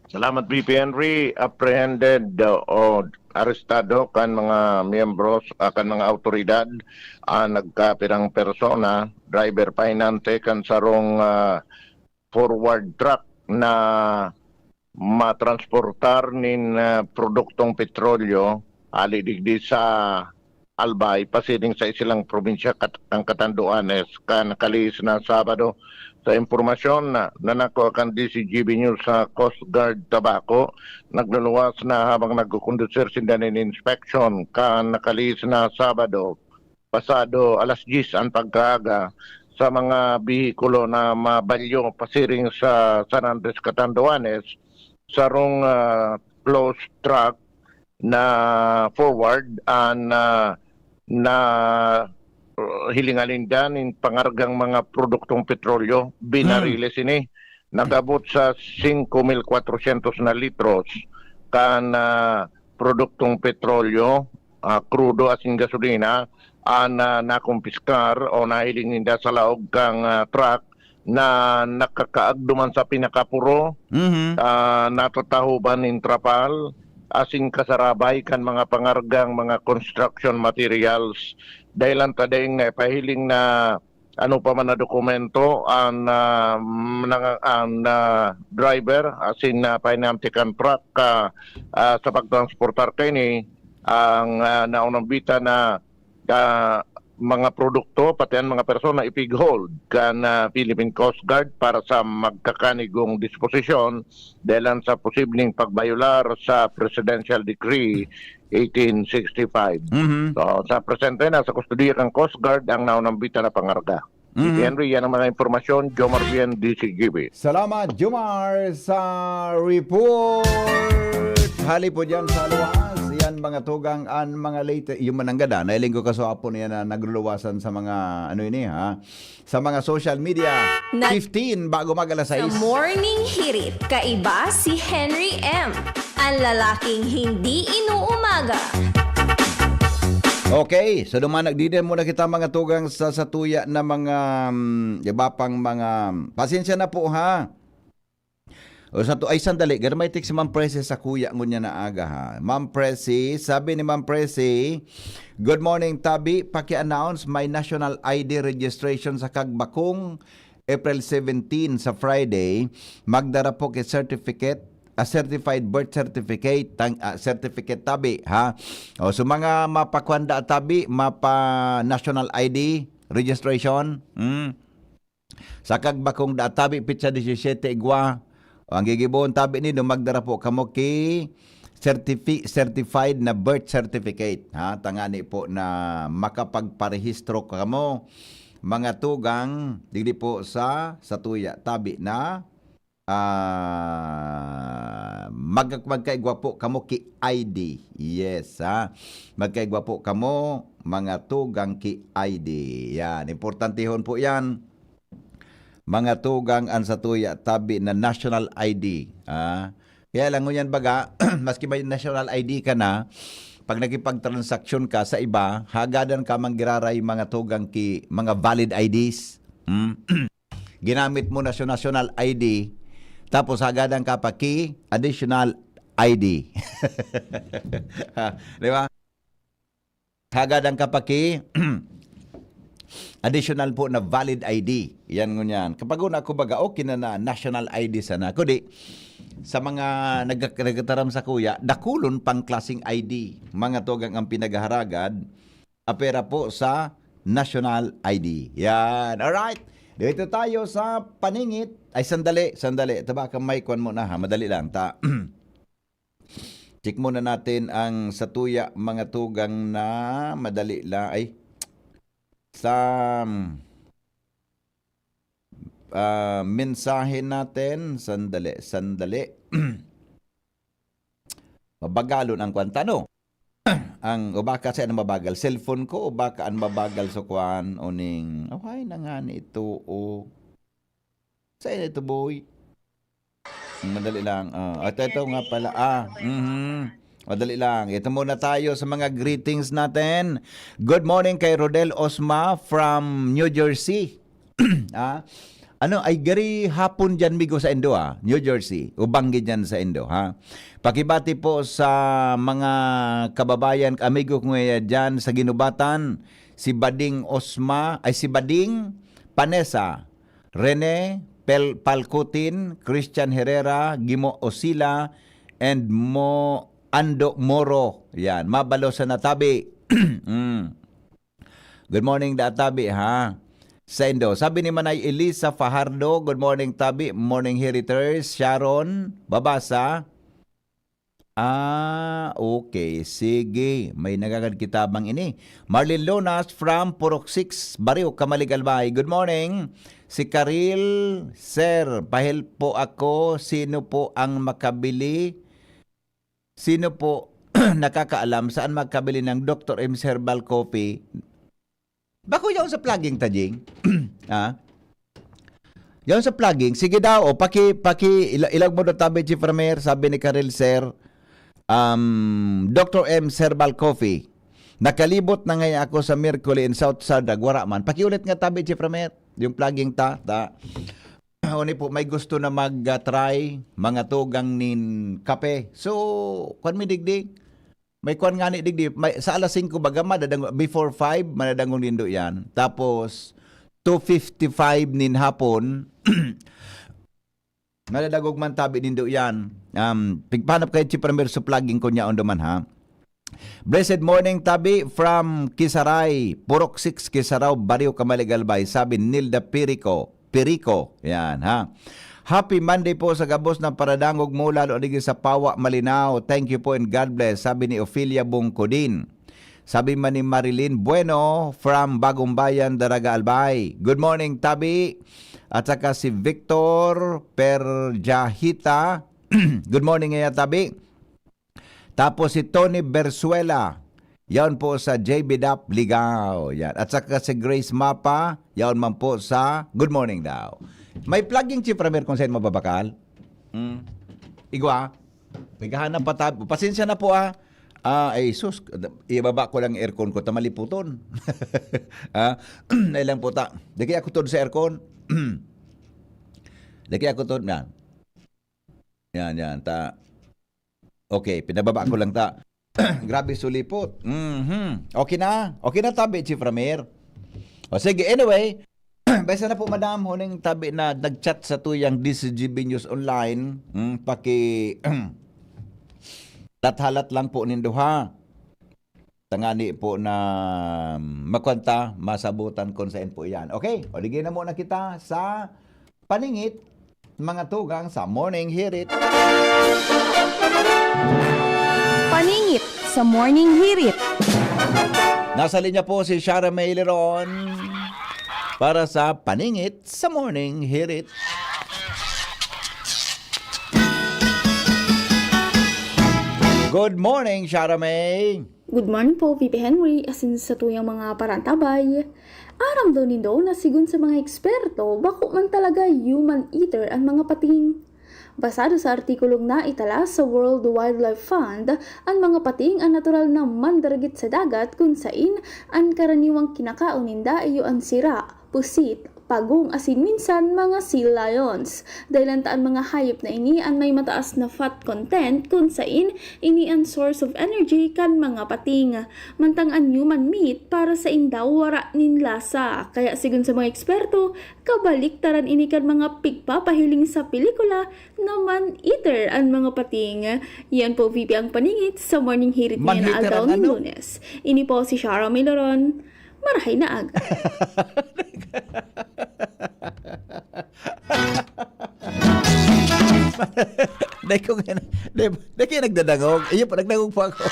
Salamat, V P Henry. Apprehended, uh, o arestado kan mga miyembros, ah, kan mga awtoridad, ah, nagkapirang persona, driver, pahinante kan sarong, ah, forward truck na matransportar nin, ah, produktong petrolyo, hali digdi sa Albay, pasiring sa isilang probinsya kat-, kan Catanduanes, kan nakalihis na Sabado. Sa impormasyon na, na nakuha kan D Z G B News sa Coast Guard Tabaco, nagluluwas na habang nagkukondusir sinda nin inspection kan nakalihis na Sabado, pasado alas diyes an pagkaaga, sa mga behikulo na mabalyo pasiring sa San Andres, Catanduanes, sarong, ah, closed truck na forward an, ah, na, uh, hilingan ninda nin pangargang mga produktong petrolyo, binariles ini. Nag-abot sa singko mil kwatrosyentos na litros kan, ah, produktong petrolyo, ah, krudo asin gasolina, an, ah, nakumpiskar o nahiling ninda sa laog kan, ah, truck na nakakaagduman sa pinakapuro, Mhm. ah, natatahoban nin trapal, asin kasarabay kan mga pangargang mga construction materials. Dahelan ta daing naipahiling na ano pa man na dokumento an, ah, nanga-, an, ah, driver, asin na pahinante kan truck, ah, ah, sa pagtransportar kaini, ang, ah, naunambitan na, ah, mga produkto, pati an mga persona, ipig-hold kan, ah, Philippine Coast Guard para sa magkakanigong disposisyon dahelan sa posibleng pagbayolar sa Presidential Decree eighteen sixty-five. Mhm. So, sa presente, nasa kustodiya kan Coast Guard ang naunambitan na pangarga. Mhm. Henry, yan ang mga impormasyon. Jomar Bien, D Z G B. Salamat, Jomar, sa report. Hali po dyan sa luwas. Yan, mga tugang, an mga late. Yung mananggada, nailing ko kaswapon yan na nagluluwasan sa mga, ano ini, ha? Sa mga social media. Na- Fifteen, bago mag alas sais. Sa Morning Hirit, kaiba si Henry M. Ang lalaking hindi inuumaga. Okay, so duman nagdidem muna kita, mga tugang, sa satuya na mga, mm, iba pang mga, pasensya na po, ha. O sa tu-, ay, sandali, garo may text si Ma'am Presi sa kuya ngunyan na aga, ha. Ma'am Presi, sabi ni Ma'am Presi, "Good morning, Tabi. Paki-announce may national I D registration sa Kagbakong, April seventeen, sa Friday. Magdara po ki certificate, a certified birth certificate, tang-, ah, certificate, Tabi, ha?" O, so mga mapakuan da, Tabi, mapa national I D registration, hmm. Sa Kagbakong da, Tabi, petsa disisete igwa. O, ang gigibohon, Tabi, nindo, magdara po kamo ki certifi-, certified na birth certificate, ha? Tangani po na makapagparehistro kamo, mga tugang, digdi po sa, satuya, Tabi, na, ah, mag-, magkaigwa po kamo ki I D. Yes, ha? Magkaigwa po kamo, mga tugang, ki I D. Yan, importantehon po yan. Mga tugang, an satuya, Tabi, na national I D, ah. Kaya lang, ngunyan baga, maski may national I D ka na, pag nakipagtransaksyon ka sa iba, hagadan ka man giraray, mga tugang, ki mga valid I Ds. Hmm? Ginamit mo na sa national I D, tapos hagadan ka pa ki additional I D. Ha, di ba? Hagadan ka pa ki additional po na valid I D. Yan ngunyan. Kapag una, kumbaga, okay na na, national I D sana. Kundi, sa mga nag-, nagtataram sa kuya, dakulon pang klaseng I D. Mga tugang ang pinaghaharagad, apera po sa national I D. Yan. Alright. Dito tayo sa paningit. Ay, sandali, sandali. Taba ka, may kwan muna, ha. Madali lang. Ta. Check muna natin ang satuya, mga tugang, na madali la-, ay, sa, ah, mensahe natin. Sandali, sandali. Mabagalon ang kwanta, no? Ang, o baka sa ano mabagal? Cellphone ko, o baka ang mabagal sa kwan, o ning, okay na nga ni ito, o. Sa ito, boy. Madali lang. Oh, ito, ito nga pala. Ah, mhm. Madali lang. Ito muna tayo sa mga greetings natin. Good morning kay Rodel Osma from New Jersey. Ah, ano, ay gari hapon dyan, migo, sa Indo, ah, New Jersey. Ubanggi dyan sa Indo, ha? Pakibati po sa mga kababayan, amigo ko nga dyan sa Ginubatan, si Bading Osma, ay, si Bading Panesa, Rene Pel-, Palcutin, Christian Herrera, Gimo Osila, and Mo, Ando Moro. Yan, mabalo sa natabi. Mm. Good morning, da tabi, ha? Sendo. Sabi ni Manay Elisa Fajardo, "Good morning, tabi. Morning, Heriters." Sharon, babasa. Ah, okay. Sige. May nagagad kita bang ini? Marlene Lunas from Purok six, Barrio Camalig, Albay. Good morning. Si Karil, "Sir, pahil po ako. Sino po ang makabili? Sino po nakakaalam saan magkabili ng Doctor M's Herbal Coffee?" Bako yaon sa plugin ta, Jing. Ah? Yaon sa plugin. Sige daw, o, paki, paki, ila-, ilag mo daw tabi, Chief Ramer, sabi ni Karel, "Sir, um, Doctor M's Herbal Coffee. Nakalibot na ngayon ako sa Mercury in South Sadag, wara man." Pakiulit nga tabi, Chief Ramer, yung plugin ta, ta. Oni po, may gusto na mag-try, mga tugang nin kape. So, kwan mi digdi, may kwan ngani digdi, may, sa alas singko baga, madadang-, before five, madadangog nindo yan. Tapos, two fifty-five nin hapon, madadangog man tabi nindo yan. Um, pigpahanap kayo, Chief Ramir, sa plugin ko niya, on demand, ha? Blessed morning, tabi, from Kisaray, Purok six, Kisaraw, Barrio Camaligalbay, sabi Nilda Pirico. Pirico. Yan, ha? Happy Monday po sa gabos na paradangog mo, lalo na sa Pawa, Malinao. Thank you po and God bless, sabi ni Ofelia Bungkudin. Sabi man ni Marilyn Bueno from Bagong Bayan, Daraga, Albay. Good morning, tabi. At saka si Victor Perjahita. Good morning, ngaya, tabi. Tapos si Tony Bersuela, yaon po sa J B Dap, Ligao. Yan. At saka si Grace Mapa, yaon man po sa Good Morning daw. May plugin, Chief Ramir, kung saan mababakal? Hmm. Igwa? Naghahanap pa tab-, pasensya na po, ah. Ah, ay, sus, ibaba ko lang aircon ko, ta maliputon. Ah, na lang po ta. Dagi ako tod sa aircon. Dagi ako tod, yan. Yan, yan, ta. Okay, pinababa ko lang ta. Grabe sulipot. Mhm. Okay na? Okay na tabi, Chief Ramir? O sige, anyway, basta na po, madam, huning tabi na nag-chat sa tuyang D C G B News Online. Hmm, paki-, lathalat lang po nindo, ha? Tangani po na makwanta, masabutan kung saan po yan. Okay? O, digay na muna kita sa paningit, mga tugang sa Morning Hirit. Paningit sa Morning Hirit. Nasa linya po si Shara May Leron para sa paningit sa Morning Hirit. Good morning, Shara May. Good morning po, V P Henry, asin sa tuyang mga parantabay. Aram daw nindo na sigun sa mga eksperto, bako man talaga human eater an mga pating. Basado sa artikulong naitala sa World Wildlife Fund, an mga pating an natural na mandaragit sa dagat kun sain an karaniwang kinakaon ninda iyo an sira, pusit, pagong asin minsan mga sea lions. Dahilan ta an mga hayop na ini an may mataas na fat content kun sain ini an source of energy kan mga pating. Mantang an human meat para sainda wara nin lasa. Kaya sigun sa mga eksperto, kabaliktaran ini kan mga pigpapahiling sa pelikula na man-eater an mga pating. Yan po, V P, ang paningit sa Morning Hirit ngayon na aldaw nin Lunes. Ini po si Shara Miloron. Marahay na aga. Dai ko nga, dai, dai kayo nagdadangog. Ayun po, nagdangog po ako.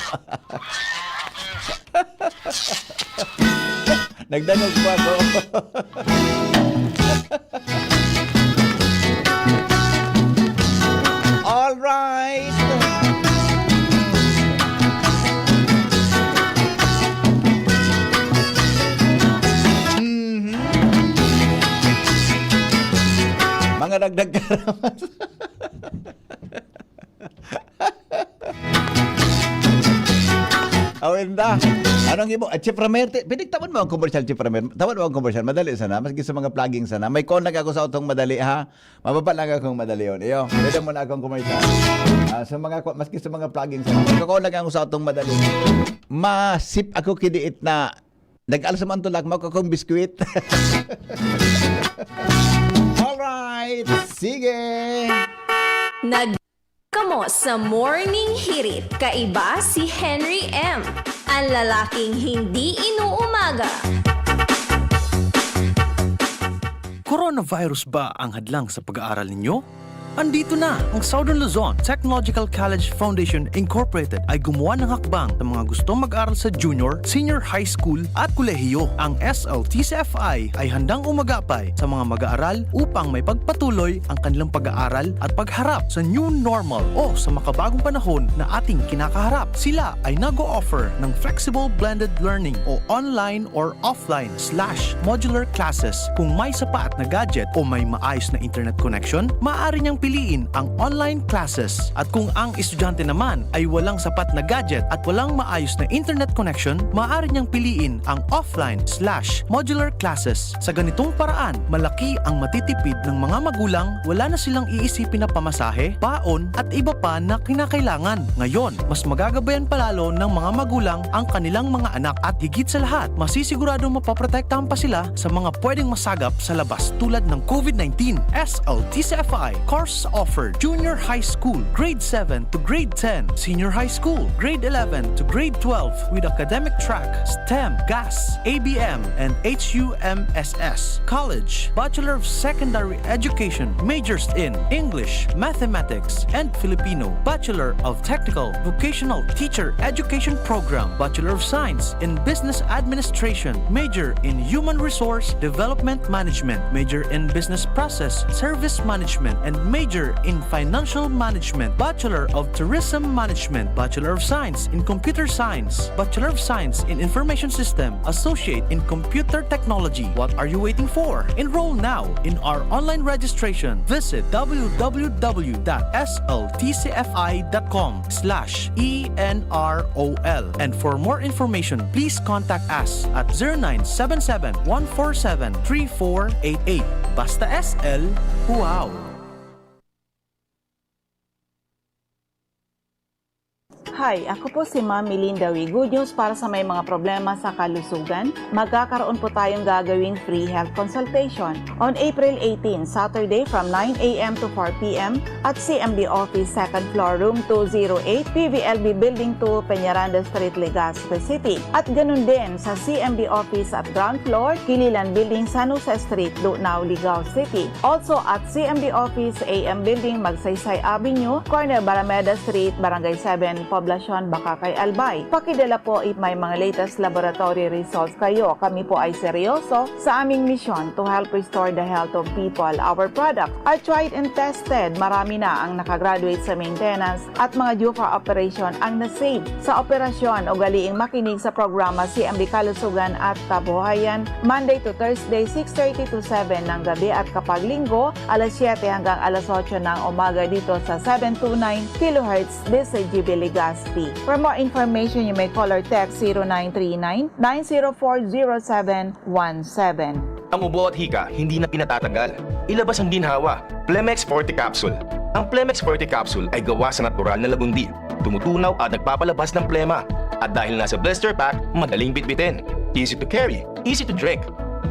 Nagdangog po ako. All right. Mhm. Mga dagdag karamas. Awin na. Anong ibo? At Chief Ramir, ti- pinig, tawan mo ang commercial, Chief Ramir. Tawan mo ang commercial. Madali sana. Maski sa mga plugging sana. May call lang ako sa utong madali, ha? Mababa lang akong madali yun. Iyo, pwede mo na akong commercial. Ah, sa mga, maski sa mga plugging sana. Magkakaon lang ako sa utong madali. Masip ako kidiit na nag-alas sa mantulak, makakong biskwit. Alright. Sige. Nag Kamo sa Morning Hirit, kaiba si Henry M, ang lalaking hindi inuumaga. Coronavirus ba ang hadlang sa pag-aaral ninyo? Andito na ang Southern Luzon Technological College Foundation Incorporated ay gumawa ng hakbang sa mga gustong mag-aral sa junior, senior high school at kolehiyo. Ang S L T C F I ay handang umagapay sa mga mag-aaral upang may pagpatuloy ang kanilang pag-aaral at pagharap sa new normal o sa makabagong panahon na ating kinakaharap. Sila ay nag-o-offer ng flexible blended learning o online or offline slash modular classes. Kung may sapat na gadget o may maayos na internet connection, maaari niyang piliin ang online classes. At kung ang estudyante naman ay walang sapat na gadget at walang maayos na internet connection, maaari niyang piliin ang offline slash modular classes. Sa ganitong paraan, malaki ang matitipid ng mga magulang, wala na silang iisipin na pamasahe, baon, at iba pa na kinakailangan. Ngayon, mas magagabayan palalo ng mga magulang ang kanilang mga anak at higit sa lahat, masisigurado mapoprotektahan pa sila sa mga pwedeng masagap sa labas tulad ng COVID nineteen. S L T C F I, course offered, junior high school, grade seven to grade ten, senior high school, grade eleven to grade twelve with academic track, STEM, GAS, A B M, and H U M S S. College, Bachelor of Secondary Education, majors in English, Mathematics, and Filipino, Bachelor of Technical Vocational Teacher Education Program, Bachelor of Science in Business Administration, major in Human Resource Development Management, major in Business Process Service Management, and major in Financial Management, Bachelor of Tourism Management, Bachelor of Science in Computer Science, Bachelor of Science in Information System, Associate in Computer Technology. What are you waiting for? Enroll now in our online registration. Visit w w w dot s l t c f i dot com slash e n r o l. And for more information, please contact us at zero nine seven seven, one four seven, three four eight eight. Basta S L, wow! Hi, ako po si Ma'am Melinda Wigudnyos para sa may mga problema sa kalusugan. Magkakaroon po tayong gagawing free health consultation on April eighteen, Saturday from nine a m to four p m at C M D Office, second floor, room two zero eight, P V L B Building two, Peñaranda Street, Legazpi City. At ganun din sa C M D Office at ground floor, Kililan Building, San Jose Street, Lunao, Legazpi City. Also at C M D Office, A M Building, Magsaysay Avenue, corner Barameda Street, Barangay seven, Poblacion, Bacacay, Albay. Pakidala po if may mga latest laboratory results kayo. Kami po ay seryoso sa aming misyon to help restore the health of people. Our product are tried and tested. Marami na ang nakagraduate sa maintenance at mga due for operation ang na-save sa operasyon. Ugaliing makinig sa programa C M D Kalusugan at Kabuhayan, Monday to Thursday, six thirty to seven ng gabi, at kapag Linggo, alas siyete hanggang alas otso ng umaga dito sa seven two nine kilohertz D C G B Legazpi. For more information, you may call or text zero nine three nine, nine zero four, zero seven one seven. Ang ubo at hika hindi na pinatatagal. Ilabas ang ginhawa. Plemex Forte Capsule. Ang Plemex Forte Capsule ay gawa sa natural na lagundi. Tumutunaw at nagpapalabas ng plema. At dahil nasa blister pack, madaling bitbitin. Easy to carry, easy to drink.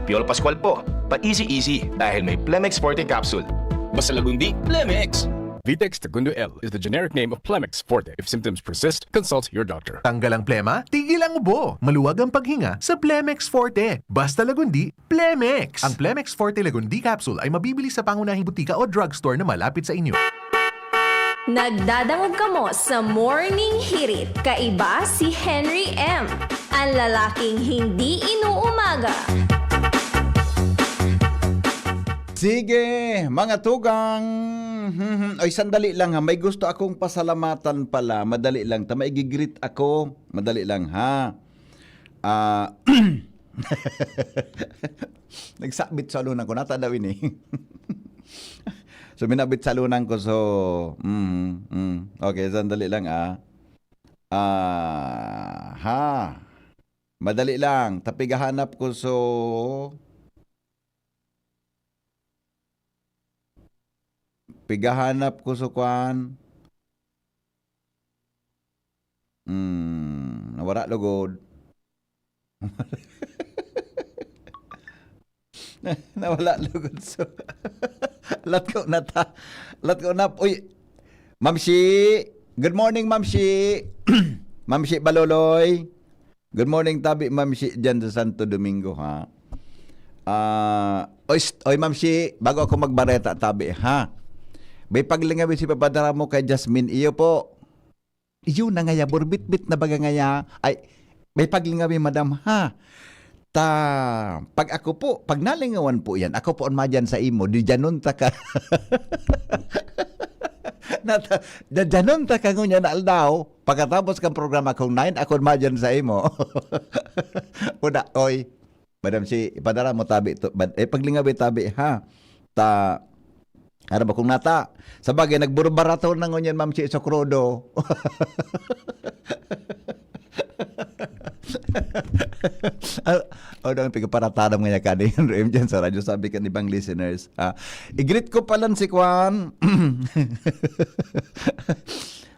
Piolo Pascual po, pa-easy-easy dahil may Plemex Forte Capsule. Basta lagundi, Plemex! Vitex Segundo L is the generic name of Plemex Forte. If symptoms persist, consult your doctor. Tanggal ang plema, tigil ang ubo. Maluwag ang paghinga sa Plemex Forte. Basta lagundi, Plemex! Ang Plemex Forte Lagundi Capsule ay mabibili sa pangunahing butika o drugstore na malapit sa inyo. Nagdadangog kamo sa Morning Hirit, kaiba si Henry M, ang lalaking hindi inuumaga. Sige, mga tugang. Ay, sandali lang ha. May gusto akong pasalamatan pala. Madali lang. Ta, maigigreet ako. Madali lang ha. Ah, nagsabit sa alunan ko. Nata daw ini. So, minabit sa alunan ko. So, mm, mm. Okay, sandali lang ah. Ah, Ha? Madali lang. Ta pigahanap ko so, pigahanap ko so kwan. Hmm, nawara lugod. Nawala lugod so. Lat ko na ta. Lat ko na. Uy, Ma'am Shi. Good morning, Ma'am Shi. Ma'am Shi Baloloy. Good morning, tabi, Ma'am Shi, dyan sa Santo Domingo, ha? Ah, oy, st-, oy, Ma'am Shi, bago ako magbareta, tabi, ha? May paglingawi si papadara mo kay Jasmine, iyo po. Iyo na ngaya, burbitbit na baga ngaya. Ay, may paglingawi, madam, ha? Ta, pag ako po, pag nalingawan po yan, ako po ang madyan sa imo, di dyanon ta ka. Nata-, da-, dyanon ta ka ngunyan na aldaw, pagkatapos kang programa kong nine, ako ang madyan sa imo. Puda, oy. Madam, si, ipadara mo tabi to, bad-, eh, paglingawi tabi, ha? Ta, ano ba kung nata? Sa bagay, nagburbarato na ngunyan, ma'am, si Sokrodo. Ah, oh, dang pigparataram nga niya kani yung Rem dyan sa radyo, sabi kan ibang listeners. Ah, i-greet ko palan si Kwan.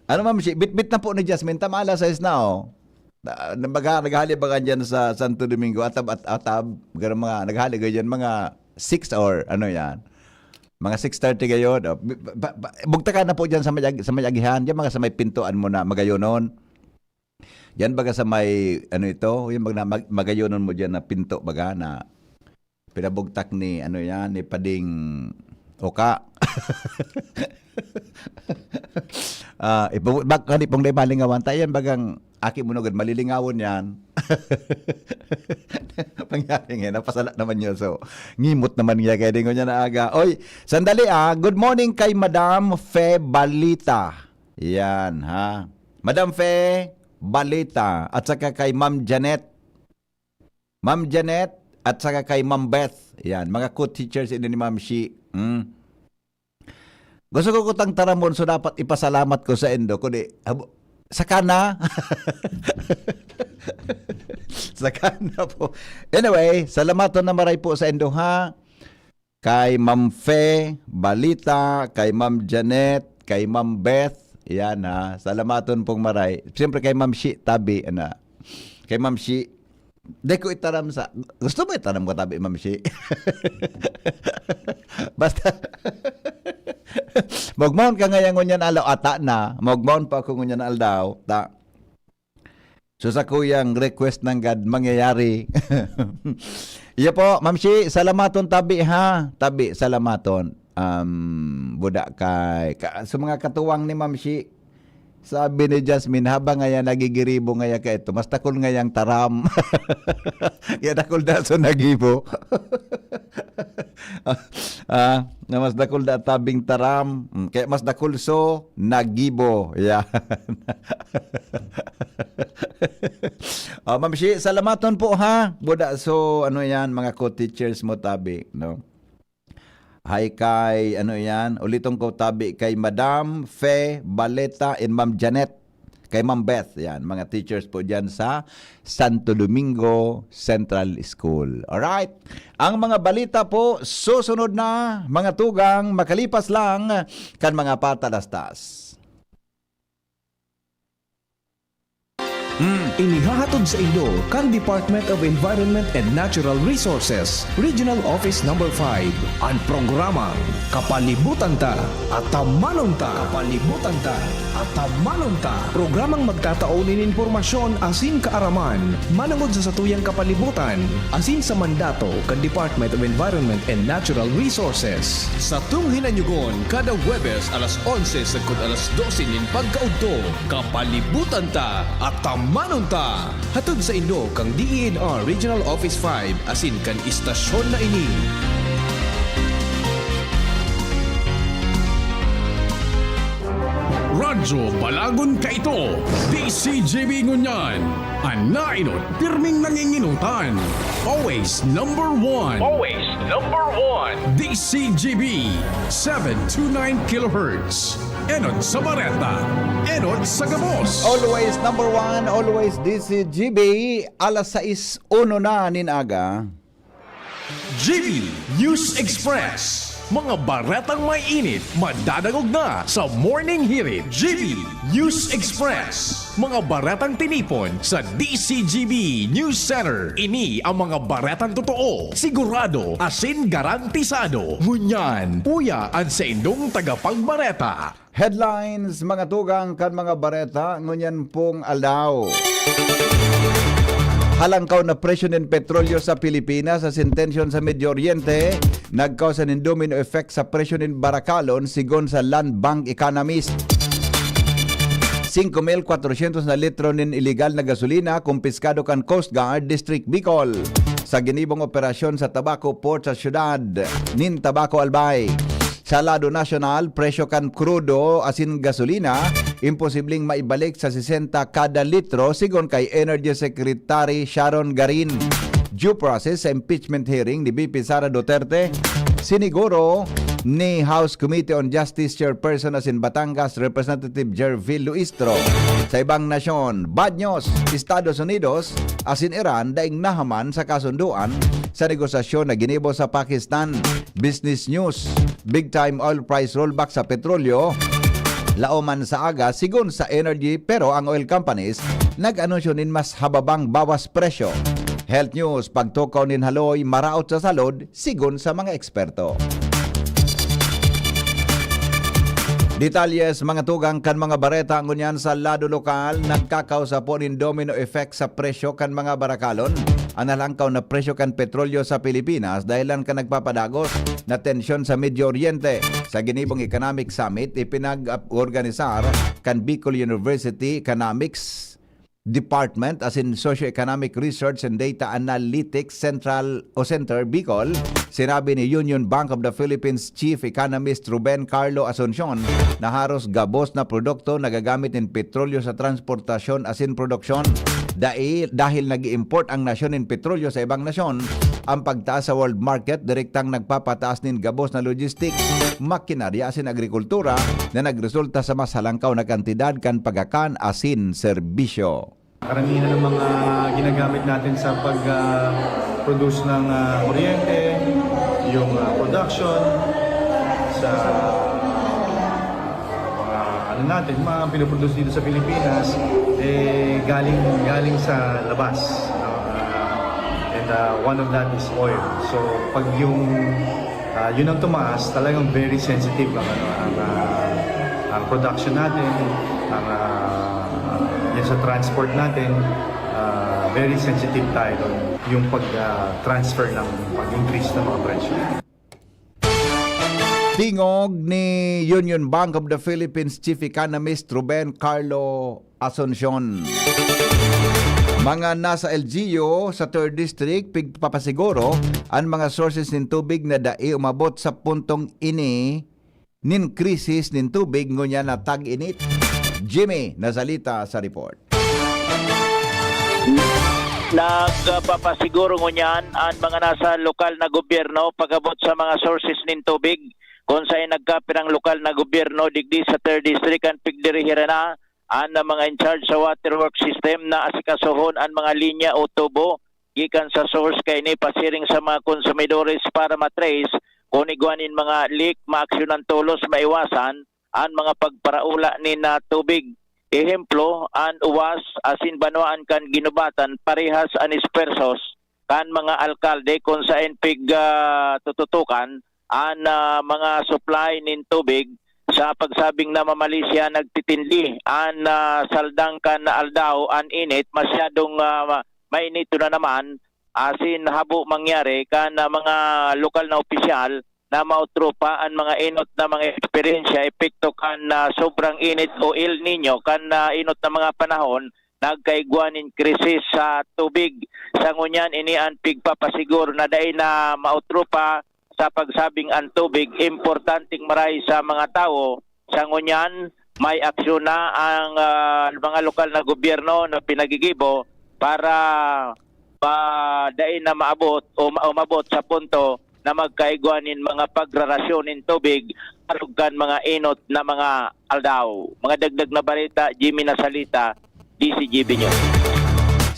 Ano, ma'am, si, bitbit na po ni Jasmine, tama alas sais na, oh. Na, na, baga, naghali ba ka dyan sa Santo Domingo? Atab, at, atab, ganun mga, naghali ka dyan, mga six or ano yan? Mga six thirty gayon. Oh, bi-, ba, ba, bugtakan na po dyan sa may, ag-, sa may agihan. Dyan mga sa may pintuan mo na magayonon. Dyan baga sa may, ano ito? Yung mag-, mag-, magayonon mo dyan na pinto baga na pinabugtak ni, ano yan, ni Pading Oka. Ah, ibu-, bak-, kani pong dai malingawan, ta yan bagang aki mo nugad, malilingawon yan. Pangyari nga, napasala naman yun. So, ngimot naman niya kaya dingon niya na aga. Oy, sandali ah. Good morning kay Madam Fe Balita. Yan, ha. Madam Fe Balita at saka kay Ma'am Janet. Ma'am Janet at saka kay Ma'am Beth. Yan, mga co-teachers ini ni Ma'am Shi. Hmm. Gusto ko kutang taramon, so dapat ipasalamat ko sa indo, kundi, abo-, saka na. Saka na po. Anyway, salamaton na maray po sa indo, ha. Kay Ma'am Fe Balita, kay Ma'am Janet, kay Ma'am Beth. Yan, ha. Salamaton pong maray. Siyempre kay Ma'am Shi, tabi, ana. Kay Ma'am Shi, di ko itaram sa, gusto mo itaram ko, tabi, Ma'am Shi? Basta, magmaon ka ngayon ngunyan alaw, ata na. Magmaon pa ako ngunyan aldaw. Ta, so, sa kuyang request nanggad mangyayari. Iyo po, Ma'am Shi, salamaton tabi, ha? Tabi, salamaton. Um, buda kay, ka, sa mga katuwang ni Ma'am Shi, sabi ni Jasmine, habang ngaya nagigiribo ngaya ka ito, mas dakul ngayang taram. Kaya dakul na so nagibo. Ah, na mas dakul na tabing taram. Mm, kaya mas dakul so nagibo. Yan. Ah, Ma'am Shi, salamaton po, ha. Buda, so, ano yan, mga co-teachers mo, tabi, no? Hay kay, ano yan, uliton ko, tabi, kay Madam Fe Baleta and Ma'am Janet. Kay Ma'am Beth, yan, mga teachers po dyan sa Santo Domingo Central School. Alright? Ang mga balita po, susunod na, mga tugang, makalipas lang kan mga patalastas. Hmm. Inihahatod sa inyo kan Department of Environment and Natural Resources, Regional Office Number five, an programang Kapalibutan Ta, Atamanon Ta. Kapalibutan Ta, Atamanon Ta. Programang magtatao nin impormasyon asin kaaraman manongod sa satuyang kapalibutan asin sa mandato kan Department of Environment and Natural Resources. Satong hinanyugon kada Huwebes alas onse sagkod alas dose nin pagkaudto. Kapalibutan Ta, Atamanon Ta. Hatod sa inyo kan D E N R Regional Office five asin kan istasyon na ini. Radyo Balagon kaito, D C G B ngunyan. An nainot, pirming nanginginotan. Always number one. Always number one. D C G B, seven two nine kilohertz. Enot sa bareta, enot sa gabos. Always number one, always D C G B. Alas sais uno na nin aga. G B News Express. Mga baretang may init, madadangog na sa Morning Hirit. G B News Express. Mga baretang tinipon sa D C G B News Center. Ini ang mga baretang totoo, sigurado, asin garantisado. Ngunyan, uya an saindong tagapagbareta. Headlines, mga tugang kan mga bareta ngunyan pong aldaw. Halangkaw na presyo nin petrolyo sa Pilipinas asin tensyon sa Medio Oriente nagkausa nin domino effect sa presyo nin barakalon, sigon sa Land Bank economist. Singko mil kwatrosyentos na litro nin iligal na gasolina kumpiskado kan Coast Guard, District Bicol, sa ginibong operasyon sa Tabaco Port sa siyudad nin Tabaco, Albay. Sa lado nasyonal, presyo kan krudo asin gasolina imposibleng maibalik sa sesenta kada litro, sigon kay Energy Secretary Sharon Garin. Due process sa impeachment hearing ni V P Sara Duterte, siniguro ni House Committee on Justice Chairperson asin Batangas Representative Gerville Luistro. Sa ibang nasyon, bad news, Estados Unidos asin Iran daing nahaman sa kasunduan sa negosasyon na ginibo sa Pakistan. Business news, big time oil price rollback sa petrolyo. Laoman sa aga, sigon sa Energy, pero ang oil companies nag-anunsyo nin mas hababang bawas presyo. Health news, pagtukaw nin haloy, maraot sa salud, sigon sa mga eksperto. Detalles, mga tugang kan mga bareta ngunyan sa lado lokal, nagkakausa po nin domino effect sa presyo kan mga barakalon. An halangkaw na presyo kan petrolyo sa Pilipinas dahilan kan nagpapadagos na tensyon sa Medio Oriente. Sa ginibong Economic Summit, ipinag-organisar kan Bicol University Economics Department asin Socioeconomic Research and Data Analytics Central o Center Bicol, sinabi ni Union Bank of the Philippines Chief Economist Ruben Carlo Asuncion na haros gabos na produkto nagagamit nin petrolyo sa transportasyon asin produksyon. Dai, dahil nag-i-import ang nasyon nin petrolyo sa ibang nasyon, ang pagtaas sa world market direktang nagpapataas nin gabos na logistics, makinarya asin agrikultura na nagresulta sa mas halangkaw na kantidad kan pagakan asin serbisyo. Karamihan ng mga ginagamit natin sa pag-produce ng ah, kuryente, yung ah, production, sa mga ano natin, mga pinoproduce dito sa Pilipinas, eh galing galing sa labas, no? Ah, and ah, one of that is oil. So pag yung ah, yun ang tumaas, talagang very sensitive ang ano, ang, ah, ang production natin, ang ah, yan sa transport natin, ah, very sensitive tayo doon. Yung pag-transfer ng pag-increase ng mga presyo. Tingog ni Union Bank of the Philippines Chief Economist Ruben Carlo Asuncion. Mga nasa L G U sa third District, pigpapasiguro an mga sources nin tubig na dai umabot sa puntong ini nin krisis nin tubig ngunyan na tag-init. Jimmy Nazalita sa report. Nagpapasiguro ngunyan an mga nasa lokal na gobyerno pag-abot sa mga sources nin tubig, kun saen nagkapirang lokal na gobyerno digdi sa third District an pigdirihiran na an mga in charge sa waterworks system na asikasuhon an mga linya o tubo gikan sa source kaini pasiring sa mga konsumidores para ma-trace kun igwa nin mga leak, maaksyonan tolos maiwasan an mga pagparaula nin ah, tubig. Ehemplo, an Uwas asin banwaan kan Ginubatan parehas an espuwersos kan mga alkalde kun saen pig ah, tututukan an ah, mga supply nin tubig sa pagsabing namamali siya nagtitindi an ah, saldang kan aldaw an init masyadong ah, mainito na naman asin habo mangyari kan ah, mga lokal na opisyal na mautro pa an mga enot na mga eksperyensya epekto kan ah, sobrang init o El Nino kan ah, enot na mga panahon nagkaigwa nin krisis sa tubig. Sa ngunyan, ini an pigpapasiguro na dai na mautro pa sa pagsabing an tubig importanteng maray sa mga tawo. Sa ngunyan, may aksyon na ang ah, mga lokal na gobyerno na pinagigibo para pa dai na maabot o ma- umabot sa punto na magkaigwa nin mga pagrarasyon nin tubig arog kan mga inot na mga aldaw. Mga dagdag na bareta, Jimmy Nasalita, D C G B News.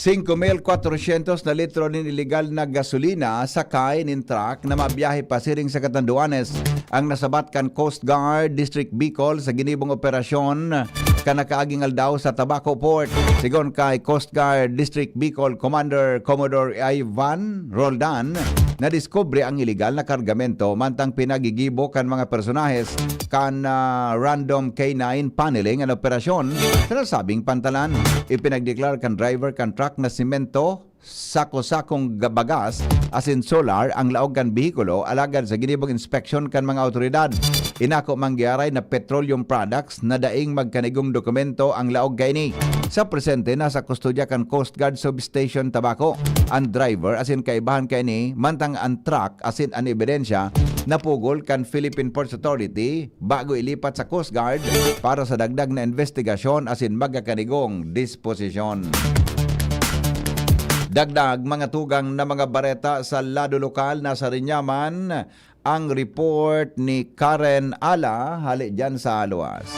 Singko mil kwatrosyentos na litro nin iligal na gasolina sakay nin truck na mabiyahe pasiring sa Catanduanes ang nasabat kan Coast Guard District Bicol sa ginibong operasyon kan nakaaging aldaw sa Tabaco Port. Sigon kay Coast Guard District Bicol Commander Commodore Ivan Roldan, nadiskubre ang iligal na kargamento mantang pinagigibo kan mga personahes kan, ah, random K nine paneling an operasyon sa nasabing pantalan. Ipinagdeklar kan driver kan truck na semento, sako-sakong ga-, bagas asin solar ang laog kan behikulo, alagad sa ginibong inspeksyon kan mga awtoridad, inako man giraray na petroleum products na daing magkanigong dokumento ang laog kaini. Sa presente, nasa kustodya kan Coast Guard Substation Tabaco an driver asin kaibahan kaini, mantang an truck asin an ebidensya napugol kan Philippine Ports Authority bago ilipat sa Coast Guard para sa dagdag na investigasyon asin magkakanigong disposisyon. Dagdag mga tugang na mga bareta sa lado lokal, nasa Rinyaman ang report ni Karen Ala, hali dyan sa Luwas.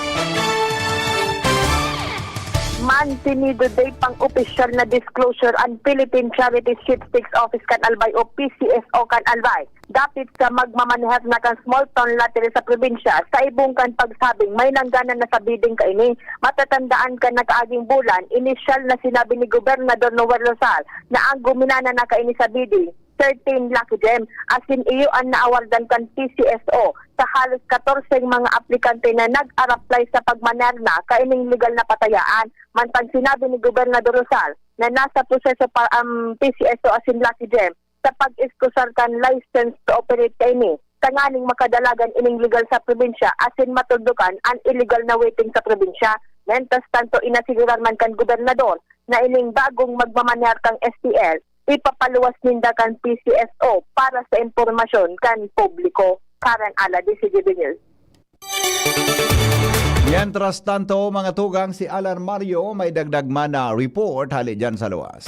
Mantenido day pang opisyal na disclosure an Philippine Charity Sweepstakes Office kan Albay o P C S O kan Albay, dapit sa magmamanihar na kan small town lottery sa probinsya, sa ibong kan pagsabing may nangganan na sa bidding kaini. Matatandaan kan nakaaging bulan, inisyal na sinabi ni Gobernador Noel Rosal na ang guminana na kaini sa bidding, thirteen Lucky Gem, asin iyo an naawardan kan P C S O sa halos katorse mga aplikante na nag-araplay sa pagmaneha na kaining legal na patayaan. Mantang sinabi ni Gobernador Rosal na nasa proseso pa ang P C S O asin Lucky Gem sa pag-iskusar kan license to operate kaini, tanganing makadalagan ining legal sa probinsya asin matudokan an illegal na waiting sa probinsya. Mientras tanto, inasigurar man kan gobernador na ining bagong magmamanehar kan S T L, ipapaluwas ninda kan P C S O para sa impormasyon kan publiko. Karen Ala, D C G B News. Mientras tanto, mga tugang, si Alan Mario may dagdag man na report hali dyan sa Luwas.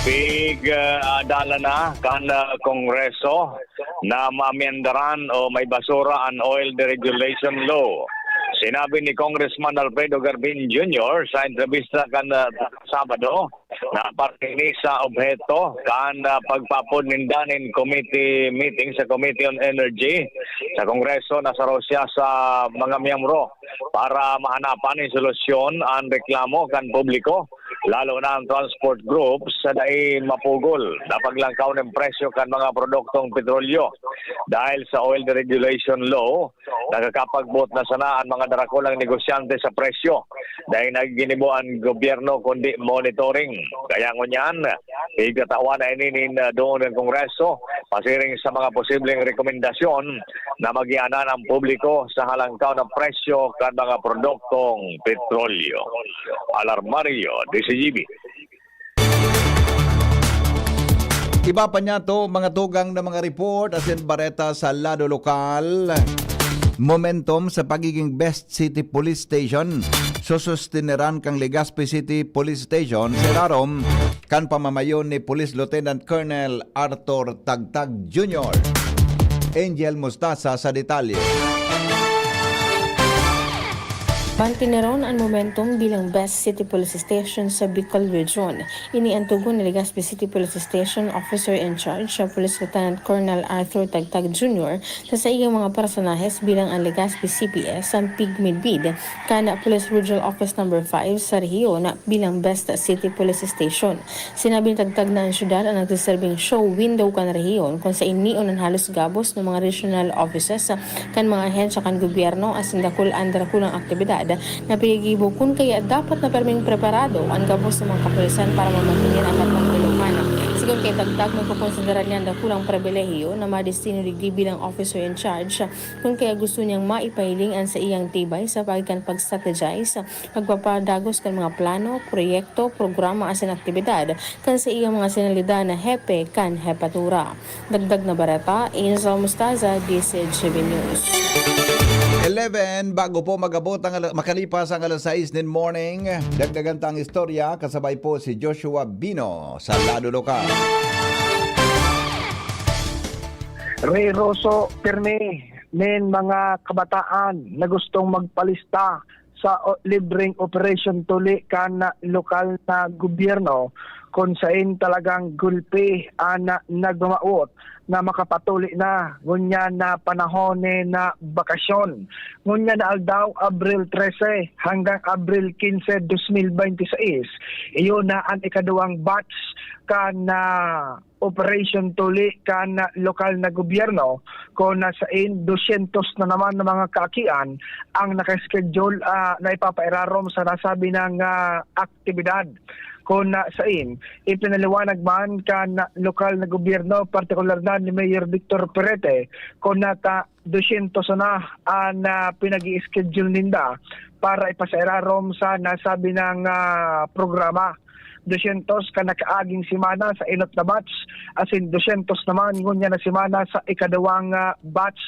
Pig, ah, adala na kan, ah, Kongreso na maamyendaran o may basura an oil deregulation law. Sinabi ni Congressman Alfredo Garbin Junior sa entrevista kan, ah, Sabado na parte ni sa obheto kan, ah, pagpaapod ninda nin committee meeting sa Committee on Energy sa Kongreso na saro siya sa mga miyembro para mahanapan nin solusyon an reklamo kan publiko, lalo na ang transport groups sa dai mapugol na paglangkaw nin presyo kan mga produktong petrolyo. Dahil sa oil deregulation law, nakakapagbot na sana an mga darakulang negosyante sa presyo dahil nagginimo an gobyerno kundi monitoring. Kaya ngunyan, igtatawan na ini nin, ah, duon ng Kongreso pasiring sa mga posibleng rekomendasyon na magianan ang publiko sa halangkaw na presyo kan mga produktong petrolyo. Alarmario, D C G B. Iba pa niya to, mga tugang na mga report asin bareta sa lado lokal. Momentum sa pagiging best city police station. Susustineran kang Legazpi City Police Station sa ilarom kan pamamayon ni Police Lieutenant Colonel Arthur Tagtag Junior. Angel Mustasa sa detalye. Mantineron an momentum bilang Best City Police Station sa Bicol Region. Ini ang tugon ni Legazpi City Police Station Officer in Charge, Police Lieutenant Colonel Arthur Tagtag Junior, sa saiyang mga personahes bilang ang Legazpi C P S, ang Pig Midbid, kan Police Regional Office Number five sa rehiyon bilang Best City Police Station. Sinabi ni Tagtag na ang syudad ang nagsiserbing show window kan rehiyon, kung saen nion an halos gabos na mga regional offices kan mga ahensya kan gobyerno asin dakul an darakulang aktibidad na pinagibo, kun kaya dapat na perming preparado an gabos na mga kapulisan para mamantener an bantang Ilocano. Sigon kay Tagtag, makokonsidera niya an dakulang pribilehiyo na madestino digdi bilang officer in charge, kun kaya gusto niyang maipahiling an saiyang tibay sa paagi kan pag-strategize, pagpapadagos kan mga plano, proyekto, programa asin aktibidad kan saiyang mga sinalidan na hepe kan hepatura. Dagdag na bareta, Angel Mustaza, D C G B News. Eleven, bago po mag-abot ang ala-, makalipas ang alas sais nin morning, dagdagan ta ang istorya, kasabay po si Joshua Bino sa lado lokal. Ray Roso, pirmi nin mga kabataan na gustong magpalista sa o-, libreng operasyon tuli kan lokal na gobyerno, kun sain talagang gulpi an nagmamawot na makapatuli na ngunyan na panahon ni na bakasyon. Ngunyan na aldaw, Abril trese hanggang Abril kinse, dos mil bente seis, iyo na an ikaduwang batch kan, ah, operasyon tuli kan lokal na gobyerno, kun sain dosyentos na naman na mga kaakian ang naka-schedule, ah, na ipapairarom sa nasabi nang, ah, aktibidad. Kun sain, ipinaliwanag man kan lokal na gobyerno, partikular na ni Mayor Victor Perete, kun nata dosyentos na an, ah, pinag-i-schedule ninda para ipasairarom sa nasabi nang, ah, programa. Dosyentos kan nakaaging semana sa enot na batch, asin dosyentos naman ngunyan na semana sa ikaduwang, ah, batch.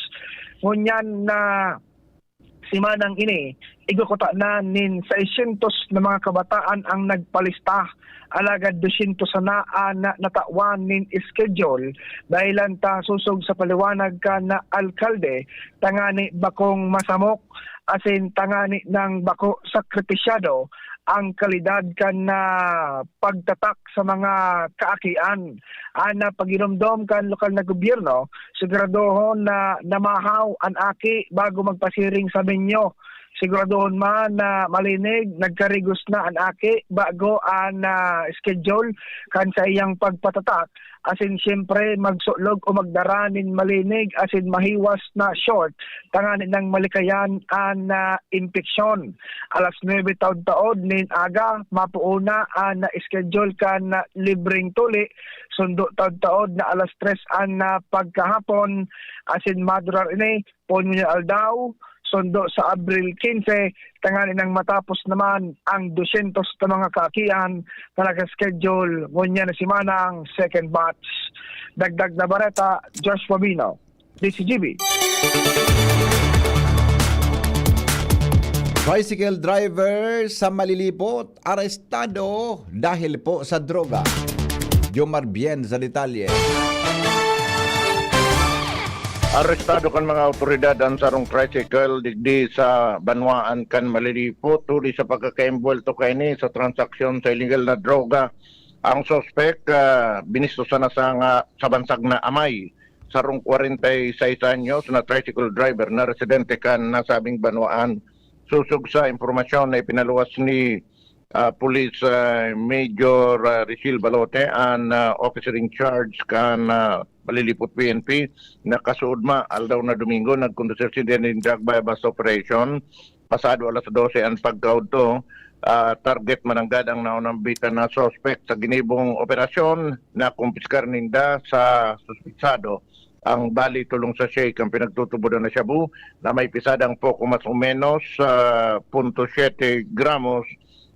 Ngunyan na semanang ini, igwa kutana nin seisyentos na mga kabataan ang nagpalista, alagad dosyentos sana an natawan nin schedule, dahelan ta sosog sa paliwanag kan alkalde, tangani bakong masamok, asin tangani nang bako sakripisyado ang kalidad kan, ah, pagtatak sa mga kaakian. An, ah, paghinumdom kan lokal na gobyerno, siguradohon na namahaw an aki bago magpasiring sa venue. Siguradohon man na malinig, nagkarigos na an aki bago an, ah, schedule kan saiyang pagpatatak. Asin siyempre, magsulog o magdara nin malinig asin mahiwas na short, tangani nang malikayan an, ah, impeksyon. Alas nuebe taod-taod nin aga, mapoon na an schedule kan libreng tuli, sundo taod-taod na alas tres an, ah, pagkahapon, asin madurar ini, poon ngunyan aldaw, sundo sa Abril kinse, tangani nang matapos naman ang dosyentos na mga kaakian na naka-schedule ngunyan na semanang second batch. Dagdag na bareta, Josh Fabino, D C G B. Tricycle driver sa Malilipot, arestado dahil po sa droga. Jomar Bien sa detalye. Arestado kan mga awtoridad an sarong tricycle digdi sa banwaan kan Malilipot huli sa pagkakaembwelto kaini sa transaksyon sa iligal na droga. Ang suspek, ah, binisto sana sa nga, sa bansag na amay, sarong kwarenta y seis anyos na tricycle driver na residente kan nasabing banwaan. Sosog sa impormasyon na ipinaluwas ni, ah, Police, ah, Major, ah, Richil Balote, an, ah, officer in charge kan, ah, Malilipot P N P, na kasuodma, aldaw na Domingo, nagkondusir sinda nin drug buy-bust operation. Pasado alas dose an pagkaudto, ah, target mananggad ang naunambitan na suspek. Sa ginibong operasyon, nakumpiskar ninda sa suspetsado ang bali tolong sachet kan pinagtutubodan na shabu na may pisadang poko mas o menos, ah, punto siyete gramos,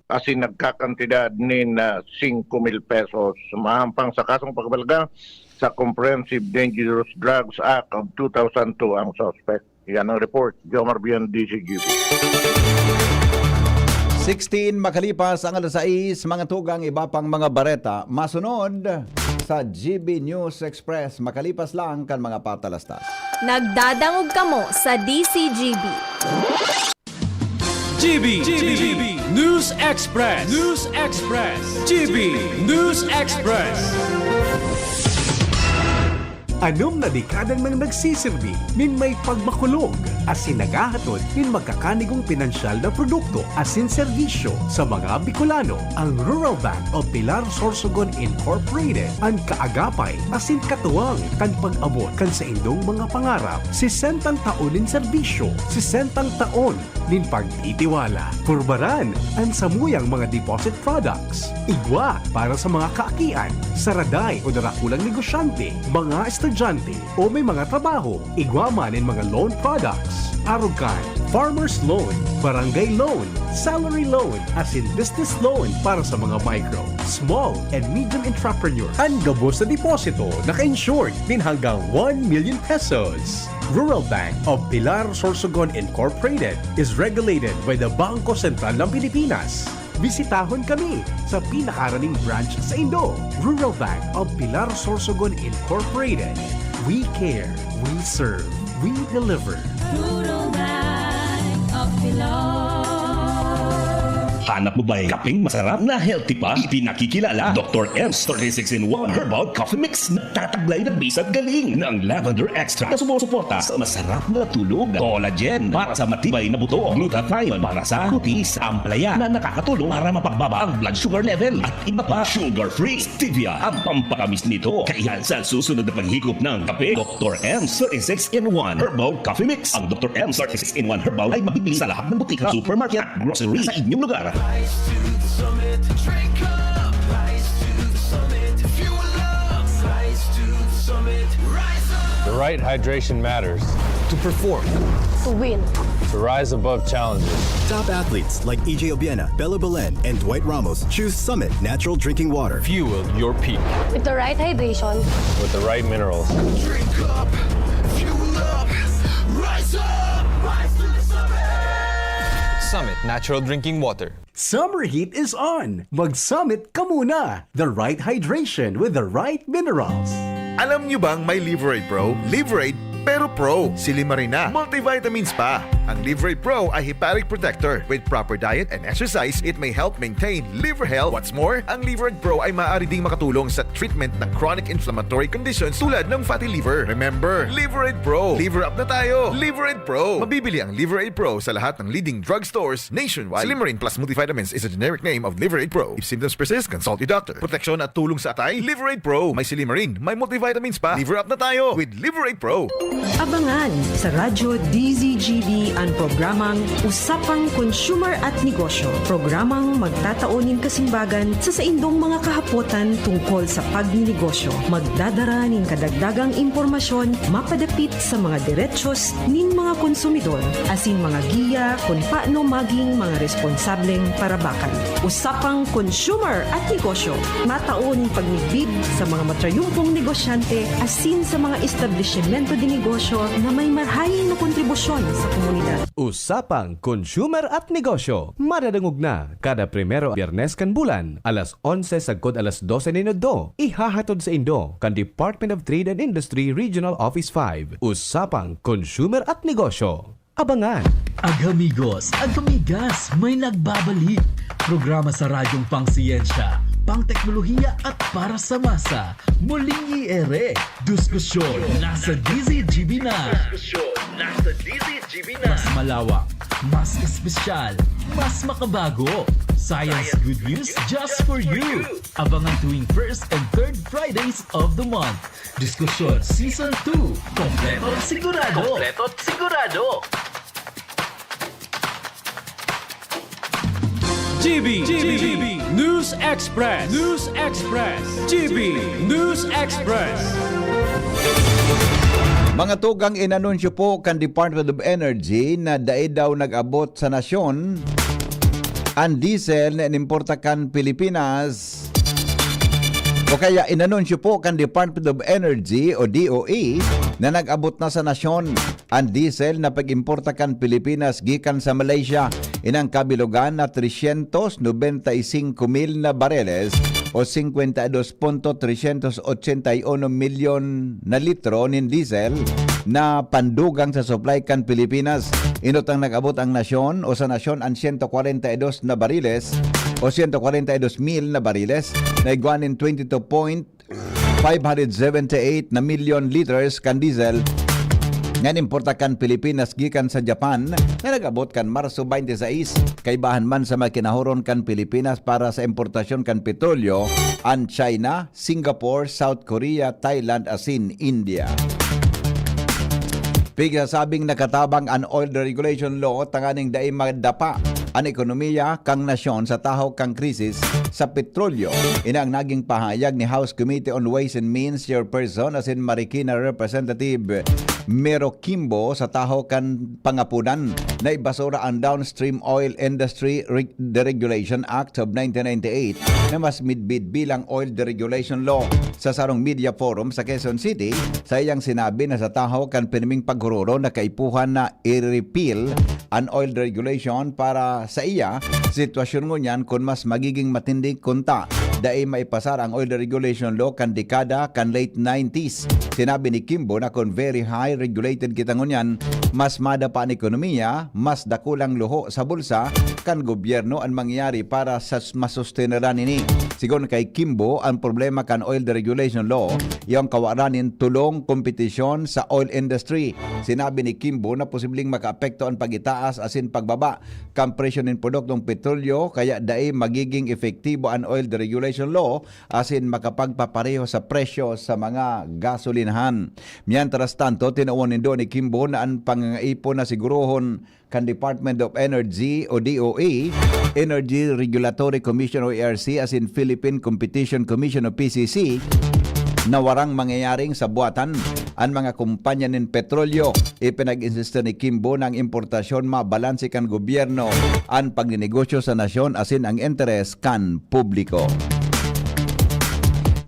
asin nagkakantidad nin, ah, singko mil pesos. Mahampang sa kasong pagbalga sa Comprehensive Dangerous Drugs Act of two thousand two ang suspect. Yan ang report. Jomar Bian, D C G B. Sixteen makalipas ang alas sais, mga tugang, iba pang mga bareta. Masunod sa G B News Express, makalipas lang kan mga patalastas. Nagdadangog kamo sa D C G B. G B, G B, News Express, News Express, G B News Express. Anom na dekada nang nagsisirbi nin may pagmakulog asin naghahatod nin magkakanigong pinansyal na produkto asin serbisyo sa mga Bicolano. Ang Rural Bank of Pilar Sorsogon Incorporated an kaagapay asin katuwang kan pag-abot kan saindong mga pangarap. Sesentang taon nin serbisyo, sesentang taon nin pagtitiwala. Purbaran an samuyang mga deposit products. Igwa para sa mga kaakian, saraday o darakulang negosyante, mga estudyante, o may mga trabaho. Igwa man nin mga loan products. Arog kan farmer's loan, barangay loan, salary loan, asin business loan para sa mga micro, small, and medium entrepreneur. An gabos na deposito naka-insured nin hanggang one million pesos. Rural Bank of Pilar Sorsogon Incorporated is regulated by the Bangko Sentral ng Pilipinas. Bisitahon kami sa pinakaraning branch saindo. Rural Bank of Pilar Sorsogon Incorporated. We care, we serve, we deliver. Puro bag of Pilon. Hanap mo ba'y kapeng masarap na healthy pa? Ipinakikilala, Doktor M's thirty-six in one Herbal Coffee Mix. Nagtataglay ng bisag galing ng lavender extract na sumusuporta sa masarap na tulog, collagen para sa matibay na buto, glutathione para sa kutis, ampalaya na nakakatulong para mapagbaba ang blood sugar level at iba pa. Sugar-free stevia ang pampatamis nito. Kaya sa susunod na paghigop ng kape, Doktor M's thirty-six in one Herbal Coffee Mix. Ang Doktor M's thirty-six in one Herbal ay mabibili sa lahat ng butika, supermarket at grocery sa inyong lugar. Rise to the summit, drink up. Rise to the summit, fuel up. Rise to the summit, rise up. The right hydration matters. To perform. To win. To rise above challenges. Top athletes like E J Obiena, Bello Belen, and Dwight Ramos choose Summit Natural Drinking Water. Fuel your peak With the right hydration. With the right minerals. Drink up, fuel up, rise up, rise to the summit. Summit Natural Drinking Water. Summer heat is on! Mag-Summit ka muna! The right hydration with the right minerals. Alam nyo bang may Liverade Pro? Liverade, pero Pro. Silimarin na. Multivitamins pa. Ang Liverade Pro ay hepatic protector. With proper diet and exercise, it may help maintain liver health. What's more, ang Liverade Pro ay maaari ding makatulong sa treatment ng chronic inflammatory conditions tulad ng fatty liver. Remember, Liverade Pro. Liver up na tayo. Liverade Pro. Mabibili ang Liverade Pro sa lahat ng leading drugstores nationwide. Silimarin Plus Multivitamins is a generic name of Liverade Pro. If symptoms persist, consult your doctor. Proteksyon at tulong sa atay, Liverade Pro. May silimarin, may multivitamins pa. Liver up na tayo with Liverade Pro. Abangan sa Radyo D Z G B an programang Usapang Consumer at Negosyo. Programang magtatao nin kasimbagan sa saindong mga kahapotan tungkol sa pagninegosyo. Magdadara nin kadagdagang impormasyon mapadapit sa mga derechos nin mga konsumidor asin mga giya kun paano maging mga responsableng parabakan. Usapang Consumer at Negosyo, matao nin pagmidbid sa mga matrayumpong negosyante asin sa mga establisimento de negosyo na may marhay na kontribusyon sa komunidad. Usapang Consumer at Negosyo, madadangog na kada primero Biyernes kan bulan, alas onse sagkod alas dose nin udto. Ihahatod saindo kan Department of Trade and Industry Regional Office five. Usapang Consumer at Negosyo. Abangan! Agamigos, agamigas, may nagbabalik. Programa sa radyong pangsiyensya, pangteknolohiya at para sa masa. Muling i-ere. Diskusyon nasa D Z G B na. Diskusyon nasa D Z G B na. Mas malawak, mas espesyal, mas makabago. Science good news just for you. Abangan tuwing first and third Fridays of the month. Diskusyon Season two. Kompleto at sigurado. Kompleto at sigurado. G B, G B, News Express, News Express, G B News Express. Mga tugang, inanunsyo po kan Department of Energy na dai daw nag-abot sa nasyon an diesel na inimporta kan Pilipinas. O kaya inanunsyo po kan Department of Energy o D O E na nag-abot na sa nasyon an diesel na pag-importa kan Pilipinas gikan sa Malaysia. Inang kabilogan na tresyentos nobenta y singko mil na bareles o singkwenta y dos punto tresyentos ochenta y uno milyon na litro nin diesel na pandugang sa supply kan Pilipinas. Inot ang nag-abot ang nasyon o sa nasyon an siyento kwarenta y dos na bariles o siyento kwarenta y dos mil na bariles na igwa nin twenty two point five hundred seventy-eight na milyon liters kan diesel nga inimporta kan Pilipinas gikan sa Japan na nag-abot kan Marso twenty-six. Kaibahan man sa mga kinahuron kan Pilipinas para sa importasyon kan petrolyo, an China, Singapore, South Korea, Thailand asin India. Pigsasabing nakatabang an Oil Deregulation Law tanganing dai madapa an ekonomiya kan nasyon sa tahaw kan krisis sa petrolyo. Ini ang naging pahayag ni House Committee on Ways and Means Chairperson asin Marikina Representative Mero Kimbo sa tahaw kan pangapunan na ibasura ang Downstream Oil Industry Re- Deregulation Act of nineteen ninety-eight na mas midbid bilang Oil Deregulation Law. Sa sarong media forum sa Quezon City, sa iyang sinabi na sa tahaw kan pirming paghururon na kaipuhan na i-repeal an oil deregulation para sa iya, sitwasyon ngunyan kun mas magiging matindi kunta dai maipasar ang oil deregulation law kan dekada kan late nineties. Sinabi ni Kimbo na kun very high regulated kita ngunyan, mas madapa an ekonomiya, mas dakulang luho sa bulsa kan gobyerno an mangyayari para sa s-, masustenaran ini. Sigon kay Kimbo, ang problema kan oil deregulation law, iyo ang kawaran nin tulong kompetisyon sa oil industry. Sinabi ni Kimbo na posibleng makaapekto an pag-itaas asin pagbaba kan presyo nin produktong petrolyo, kaya dai magiging epektibo an oil deregulation law asin makapagpapareho sa presyo sa mga gasolinahan. Mientras tanto, tinawan nindo ni Kimbo na an pangangaipon na sigurohon kan Department of Energy o D O E, Energy Regulatory Commission o E R C, asin Philippine Competition Commission o P C C, na warang mangyayaring sabwatan an mga kumpanya nin petrolyo. Ipinag-insisto ni Kimbo na ang importasyon mabalanse kan gobyerno, an pagninegosyo sa nasyon asin ang interes kan publiko.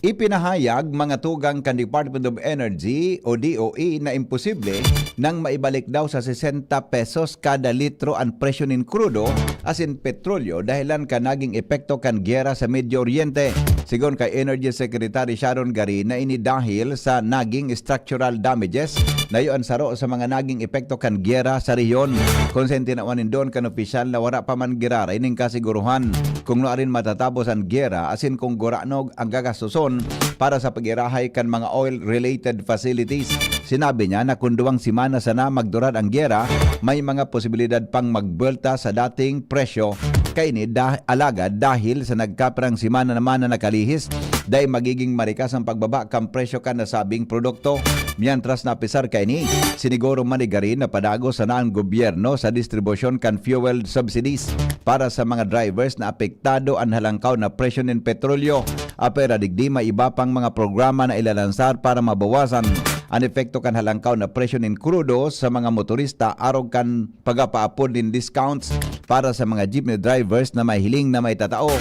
Ipinahayag mga tugang kan Department of Energy o D O E na imposible nang maibalik daw sa sesenta pesos kada litro an presyo nin krudo asin petrolyo dahelan kan naging epekto kan giyera sa Medio Oriente. Sigon kay Energy Secretary Sharon Garin na ini dahil sa naging structural damages na iyo an saro sa mga naging epekto kan giyera sa rehiyon. Konsente na nindon kan opisyal na wala pa man giraray nin kasiguruhan kung nuarin matatapos an giyera asin kung gurano ang gagastoson para sa pag-irahay kan mga oil-related facilities. Sinabi niya na kung duwang semana sana magdurar ang giyera, may mga posibilidad pang magbuelta sa dating presyo kaini dah-, alagad dahil sa nagkapirang semana naman na nakalihis, dai magiging marikas ang pagbaba kan presyo kan nasabing produkto. Mientras na apisar kaini, siniguro man ni Garin na padagos sana ang gobyerno sa distribusyon kan fuel subsidies para sa mga drivers na apektado an halangkaw na presyo nin petrolyo. Apwera digdi, may iba pang mga programa na ilalansar para mabawasan an epekto kan halangkaw na presyo nin krudo sa mga motorista arog kan pagpaapod nin discounts para sa mga jeepney drivers na may hiling na maitatao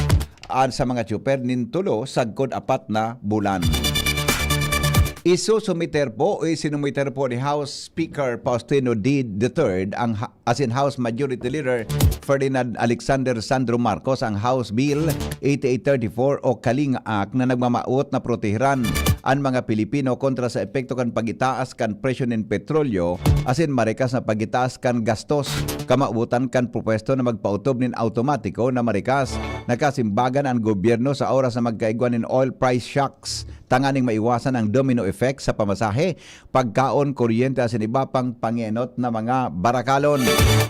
an sa mga tsuper nin tulo sagkod apat na bulan. Isusumiter po o isinumiter po ni House Speaker Faustino D the third ang ha-, asin House Majority Leader Ferdinand Alexander Sandro Marcos ang House Bill eighty-eight thirty-four o Kalinga Act na nagmamawot na protehiran an mga Pilipino kontra sa epekto kan pagitaas kan presyo nin petrolyo asin marikas na pagitaas kan gastos. Kamawotan kan propuesto na magpaotob nin automatiko na marikas na kasimbagan an gobyerno sa oras na magkaigwa nin oil price shocks tanganing maiwasan ang domino effect sa pamasahe, pagkaon, kuryente asin iba pang pangenot na mga barakalon.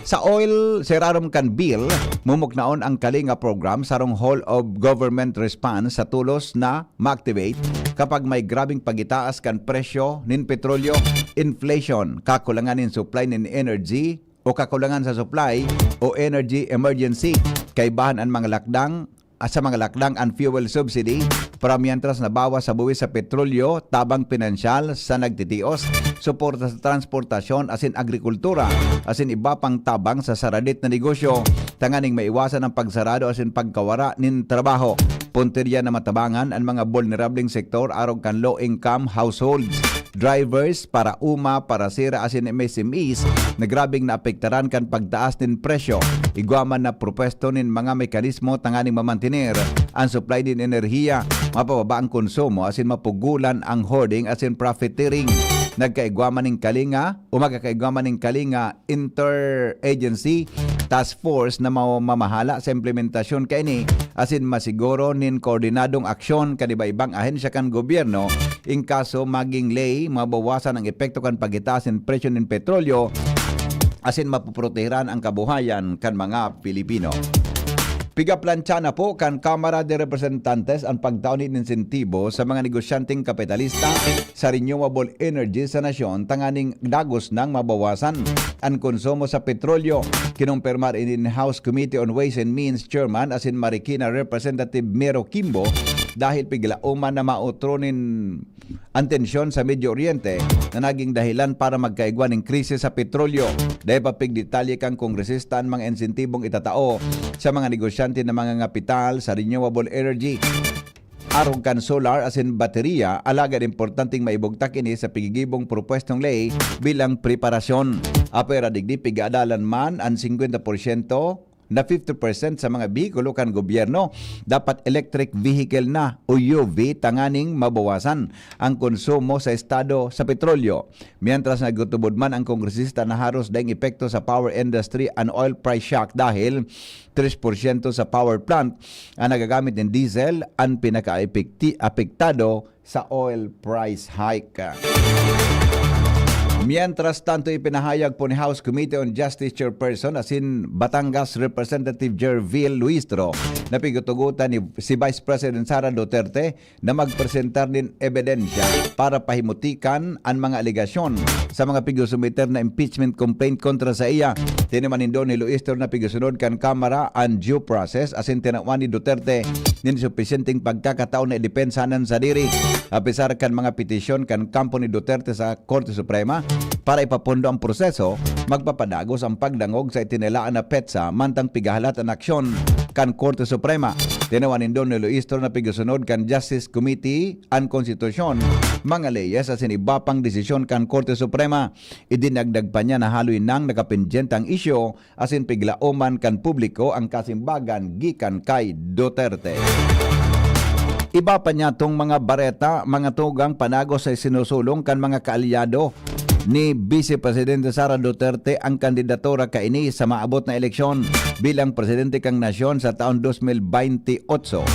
Sa oil, sa irarom kan bill, mumuknaon ang Kalinga program, sarong whole of government response sa tolos na ma-activate kapag may grabeng pagitaas kan presyo nin petrolyo, inflation, kakulangan nin supply nin energy o kakulangan sa supply o energy emergency. Kaibahan an mga lakdang, ah, sa mga lakdang an fuel subsidy, para mientras nabawas sa buwis sa petrolyo, tabang pinansyal sa nagtitios, suporta sa transportasyon asin agrikultura, asin iba pang tabang sa saradit na negosyo, tanganing maiwasan ang pagsarado asin pagkawara nin trabaho. Puntirya na matabangan an mga bulnerableng sektor arog kan low-income households, drivers, parauma, parasira asin M S M Es na grabeng naapektaran kan pagtaas nin presyo. Igwa man na propuesto nin mga mekanismo tanganing mamantener an supply nin enerhiya, mapababa ang konsumo asin mapugulan ang hoarding asin profiteering. Nagkaigwa man nin Kalinga o magkakaigwa man nin Kalinga Interagency Task Force na mamamahala sa implementasyon kaini asin masiguro nin koordinadong aksyon kan iba-ibang ahensya kan gobyerno in kaso maging ley, mabawasan ang epekto kan pagitaas nin presyo nin petrolyo asin mapoprotehiran ang kabuhayan kan mga Pilipino. Pigaplantsa na po kan Kamara de Representantes ang pagtao nin insentibo sa mga negosyanteng kapitalista sa renewable energy sa nasyon tanganing dagos nang mabawasan an konsumo sa petrolyo. Kinumpirmar ini ni House Committee on Ways and Means Chairman asin Marikina Representative Mero Kimbo dahil piglaoman na mautro nin an tensyon sa Medio Oriente na naging dahilan para magkaigwa nin krisis sa petrolyo. Dai pa pigdetalye kan kongresista an mga insentibong itatao sa mga negosyante na mga ngapital sa renewable energy, arog kan solar asin bateriya, alagad importanteng maibugtak ini sa pigigibong propwestong ley bilang preparasyon. Apwera digdi, pig-aadalan man an singkwenta porsyento na fifty percent sa mga behikulo kan gobyerno dapat electric vehicle na o U V tanganing mabawasan ang konsumo sa estado sa petrolyo. Mientras nagtutubod man ang kongresista na haros daing epekto sa power industry an oil price shock dahil tres porsyento sa power plant ang nagagamit nin diesel, ang pinakaepekti-, apektado sa oil price hike. Mientras tanto, ipinahayag po ni House Committee on Justice Chairperson asin Batangas Representative Gerville Luistro na pigtutugotan ni si Vice President Sara Duterte na magpresentar nin ebidensya para pahimutikan an mga alegasyon sa mga pigsusumiter na impeachment complaint kontra saiya. Tiniman nindo ni Luistro na pigsunod kan Kamara an due process asin tinawan ni Duterte nin supisyenteng pagkakataon na idepensa an sadiri. Apisar kan mga petisyon kan kampo ni Duterte sa Korte Suprema para ipapondo ang proseso, magpapadagos ang pagdangog sa itinilaan na petsa mantang pigahalat an aksyon kan Korte Suprema. Tinawan nindo ni Luistro na pigsunod kan Justice Committee an konstitusyon, mga leyes asin iba pang desisyon kan Korte Suprema. Idinagdag pa niya na haloy nang nakapendyente ang isyu asin piglaoman kan publiko ang kasimbagan gikan kay Duterte. Iba pa niya tong mga bareta, mga tugang, panagos sa sinusulong kan mga kaalyado ni Vice Presidente Sara Duterte ang kandidatura kaini sa maabot na eleksyon bilang presidente kan nasyon sa taon dos mil baynte otso.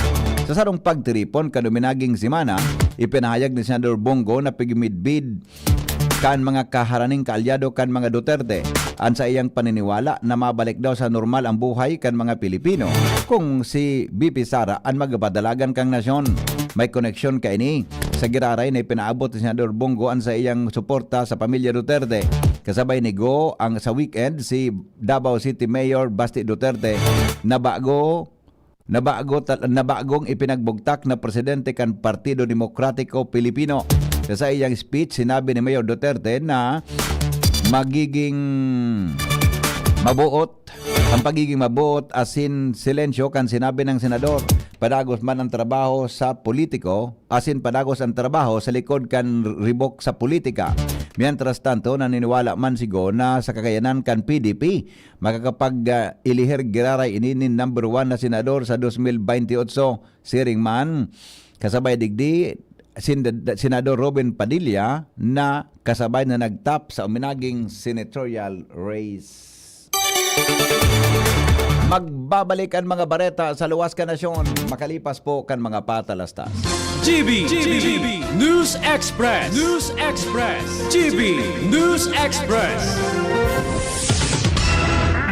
Sa sarong pagtiripon kan duminaging semana, ipinahayag ni Senador Bong Go na pigmidbid kan mga kaharaning kaalyado kan mga Duterte an saiyang paniniwala na mabalik daw sa normal ang buhay kan mga Pilipino kung si V P Sara an magpadalagan kan nasyon. May koneksyon kaini sa giraray na ipinaabot ni Senador Bong Go an saiyang suporta sa pamilya Duterte. Kasabay ni Go ang sa weekend si Davao City Mayor Basti Duterte na bago na bago ta-, na bagong ipinagbugtak na presidente kan Partido Demokratiko Pilipino. Sa saiyang speech, sinabi ni Mayor Duterte na magiging mabuot ang pagiging mabuot asin silensyo kan sinabi ng senador. Padagos man ang trabaho sa politiko, asin padagos ang trabaho sa likod kan ribok sa politika. Mientras tanto, naniniwala man si Go na sa kakayanan kan P D P, makakapag, ah, ilihir giraray ini nin number one na senador sa dos mil baynte otso. Siring man, kasabay digdi, sin-, Senador Robin Padilla na kasabay na nagtap sa uminaging senatorial race. Magbabalik ang mga bareta sa luwas kan nasyon, makalipas po kan mga patalastas. G B, G B, News Express, News Express, G B News Express.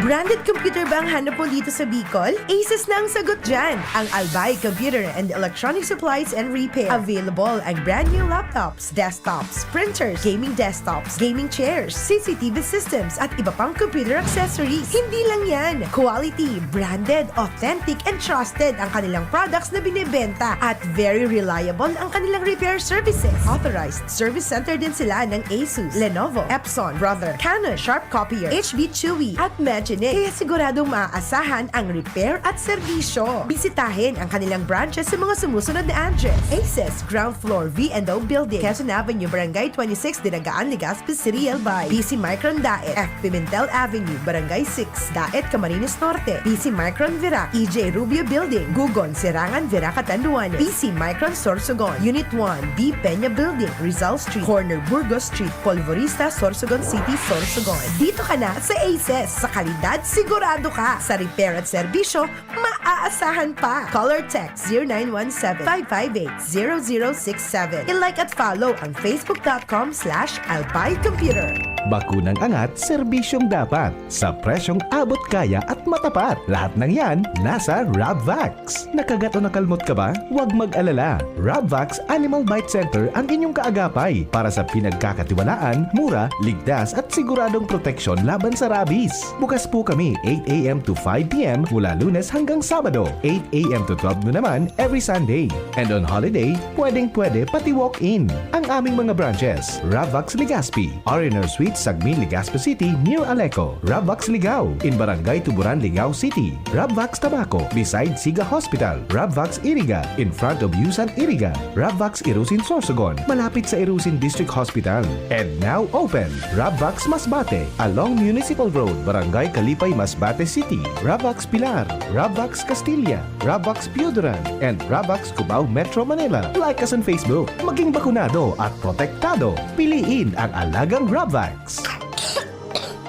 Branded computer ba ang hanap mo dito sa Bicol? Asus na ang sagot dyan! Ang Albay Computer and Electronic Supplies and Repair. Available ang brand new laptops, desktops, printers, gaming desktops, gaming chairs, C C T V systems, at iba pang computer accessories. Hindi lang yan! Quality, branded, authentic, and trusted ang kanilang products na binebenta at very reliable ang kanilang repair services. Authorized service center din sila ng Asus, Lenovo, Epson, Brother, Canon, Sharp Copier, H B Chewy, at Magine. Kaya siguradong maaasahan ang repair at serbisyo. Bisitahin ang kanilang branches sa mga sumusunod na address: Aces, ground floor, V and O Building, Quezon Avenue, Barangay twenty-six, Dinagaan, Legazpi City, Albay. P C Micron Daet, F Pimentel Avenue, Barangay six, Daet, Camarines Norte. P C Micron Virac, E J Rubio Building, Gugon, Serangan, Virac, Catanduanes. P C Micron Sorsogon, Unit one, B Peña Building, Rizal Street, corner Burgos Street, Polvorista, Sorsogon City, Sorsogon. Dito ka na sa Aces. Sa kalidad, sigurado ka. Sa repair at serbisyo, maaasahan pa. Call or text zero nine one seven, five five eight, zero zero six seven. I-like at follow ang facebook dot com slash albay computer. Bakunang angat, serbisyong dapat. Sa presyong abot kaya at matapat. Lahat ng yan, nasa Rabvax. Nakagat o nakalmot ka ba? Huwag mag-alala. Rabvax Animal Bite Center ang inyong kaagapay para sa pinagkakatiwalaan, mura, ligtas at siguradong proteksyon laban sa rabies. Bukas po kami eight a m to five p m mula Lunes hanggang Sabado, eight a m to twelve noon naman every Sunday. And on holiday, pwedeng-pwede pati walk-in. Ang aming mga branches, Rabvax Legazpi, R and R Suite Sagmin, Legazpi City, near Aleco. Rabvax Ligao, in Barangay Tuburan, Ligao City. Rabvax Tabaco, beside Siga Hospital. Rabvax Iriga, in front of Yusan Iriga. Rabvax Irusin, Sorsogon, malapit sa Irusin District Hospital. And now open, Rabvax Masbate, along Municipal Road, Barangay Kalipay, Masbate City. Rabvax Pilar, Rabvax Castilla, Rabvax Pioduran, and Rabvax Cubao, Metro Manila. Like us on Facebook. Maging bakunado at protektado. Piliin ang alagang Rabvax.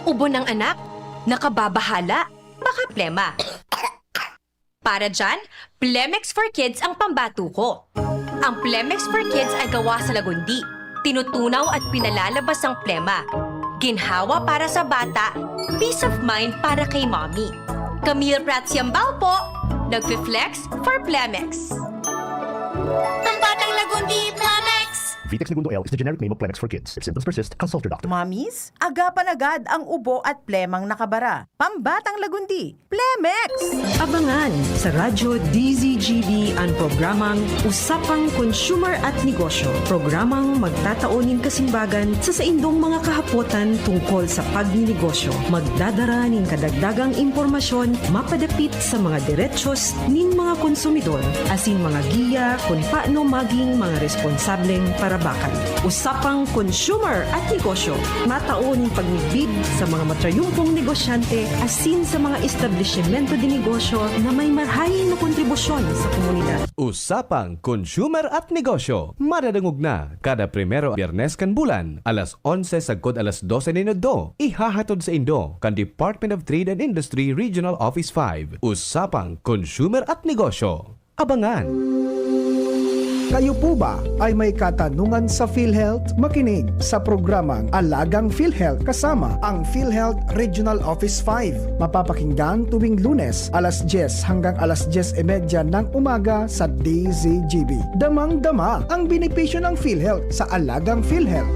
Ubo ng anak? Nakababahala? Baka plema. Para dyan, Plemex for Kids ang pambato ko. Ang Plemex for Kids ay gawa sa lagundi. Tinutunaw at pinalalabas ang plema. Ginhawa para sa bata, peace of mind para kay mommy. Camille Prats Yambao po, nagfi-flex for Plemex. Pambatang Lagundi, Plemex! Vitex Negundo L is the generic name of Plemex for kids. If symptoms persist, consult your doctor. Mommies, agapan agad ang ubo at plemang nakabara. Pambatang Lagundi, Plemex! Abangan sa Radyo D Z G B an programang Usapang Consumer at Negosyo, programang magtatao nin kasimbagan sa saindong mga kahapotan tungkol sa pagninegosyo. Magdadara nin kadagdagang impormasyon mapadapit sa mga derechos nin mga konsumidor asin mga giya kun paano maging mga responsableng parabakan. Usapang Consumer at Negosyo, matao nin pagmidbid sa mga matrayumpong negosyante asin sa mga establisimento de negosyo na may marhay na kontribusyon sa komunidad. Usapang Consumer at Negosyo, madadangog na kada primero Biyernes kan bulan, alas onse sagkod alas dose nin udto. Ihahatod saindo kan Department of Trade and Industry Regional Office five. Usapang Consumer at Negosyo. Abangan! Kayo po ba ay may katanungan sa PhilHealth? Makinig sa programang Alagang PhilHealth kasama ang PhilHealth Regional Office five. Mapapakinggan tuwing Lunes, alas dyes hanggang alas dyes y media ng umaga sa D Z G B. Damang-dama ang benepisyo ng PhilHealth sa Alagang PhilHealth.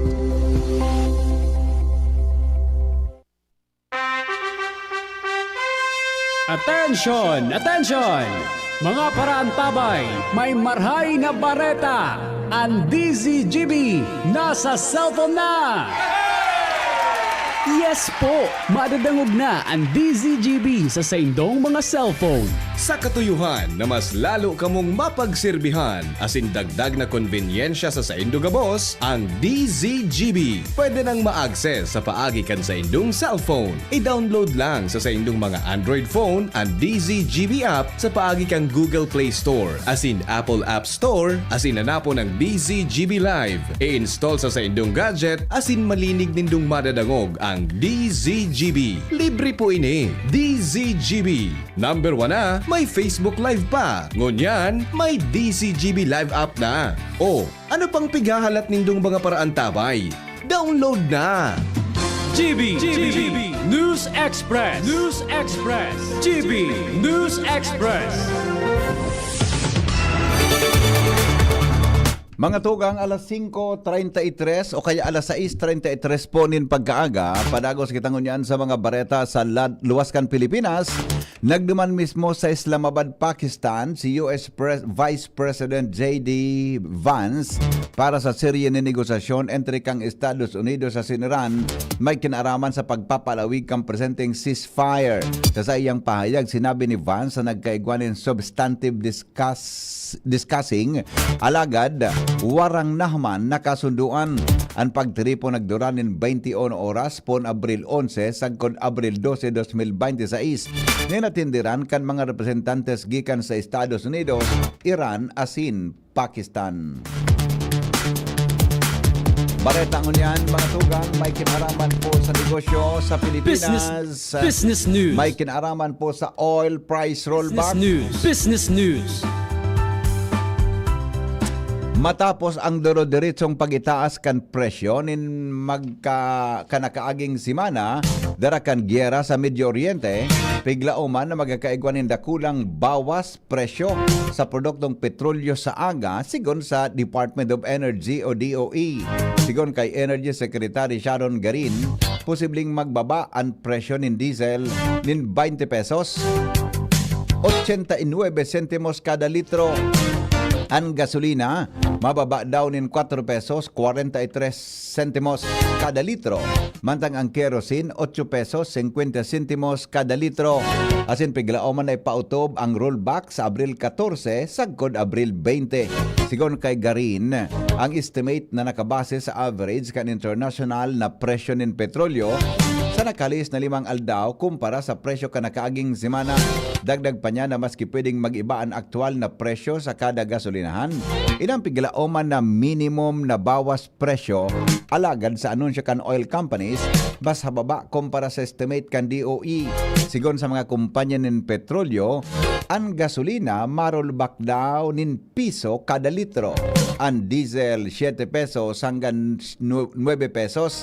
Attention! Attention! Mga paraantabay, may marhay na bareta! Ang D Z G B nasa cellphone na! Yes po! Madadangog na ang D Z G B sa saindong mga cellphone. Sa katuyohan na mas lalo kamong mapagserbihan asin dagdag na konbenyensya sa saindo gabos, ang D Z G B pwede nang ma-access sa paagi kan saindong cellphone. I-download lang sa saindong mga Android phone an D Z G B app sa paagi kan Google Play Store asin Apple App Store asin hanapon an D Z G B Live. I-install sa saindong gadget asin malinig nindong madadangog ang D Z G B. Libre po ini. D Z G B. Number one na, may Facebook Live pa. Ngunyan, may D Z G B Live app na. O, ano pang pighahalat nindong mga paraantabay? Download na! G B, G B, News Express, News Express, G B News Express. Mga tugang, alas singko treinta y tres o kaya alas sais treinta y tres po nin pagkaaga, padagos kita ngunyan sa mga bareta sa lad-, luwas kan Pilipinas. Nagduman mismo sa Islamabad, Pakistan, si U S Pres-, Vice President J D Vance para sa serye nin negosasyon entre kang Estados Unidos asin Iran, may kinaaraman sa pagpapalawig kan presenteng ceasefire. Sa saiyang pahayag, sinabi ni Vance na nagkaigwa nin substantive discuss-, discussing, alagad warang nahuman na kasundoan. An pagtiripon nagdura nin baynte uno oras, pon Abril onse sagkod Abril dose, dos mil baynte sais, nin atindiran kan mga representantes gikan sa Estados Unidos, Iran asin Pakistan. Bareta ngunyan, mga tugang, may kinaraman po sa negosyo sa Pilipinas. Business News. May kinaraman po sa oil price rollback. Business News. Business News. Matapos ang duro-diretsong pag-itaas kan presyo nin magka-, kanakaaging semana, dara kan gyera sa Medio Oriente, piglaoman na magkakaigwa nin dakulang bawas presyo sa produktong petrolyo sa aga, sigon sa Department of Energy o D O E. Sigon kay Energy Secretary Sharon Garin, posibleng magbaba an presyo nin diesel nin baynte pesos, ochenta y nueve sentimos kada litro. An gasolina, mababa daw nin kwatro pesos kwarenta y tres sentimos kada litro, mantang ang kerosene, otso pesos singkwenta sentimos kada litro. Asin piglaoman na ipautob ang rollback sa Abril katorse sagkod Abril beinte. Sigon kay Garin, ang estimate na nakabase sa average kan internasyonal na presyo nin petrolyo sa nakalihis na limang aldaw kumpara sa presyo kan nakaaging semana. Dagdag pa niya na maski pwedeng mag-iba an aktual na presyo sa kada gasolinahan, ilang piglaoman na minimum na bawas presyo, alagad sa anunsyo kan oil companies, mas hababa kumpara sa estimate kan D O E. Sigon sa mga kompanya nin petrolyo, an gasolina marolbak daw nin piso kada litro, an diesel, siete pesos hanggan nue-, nuebe pesos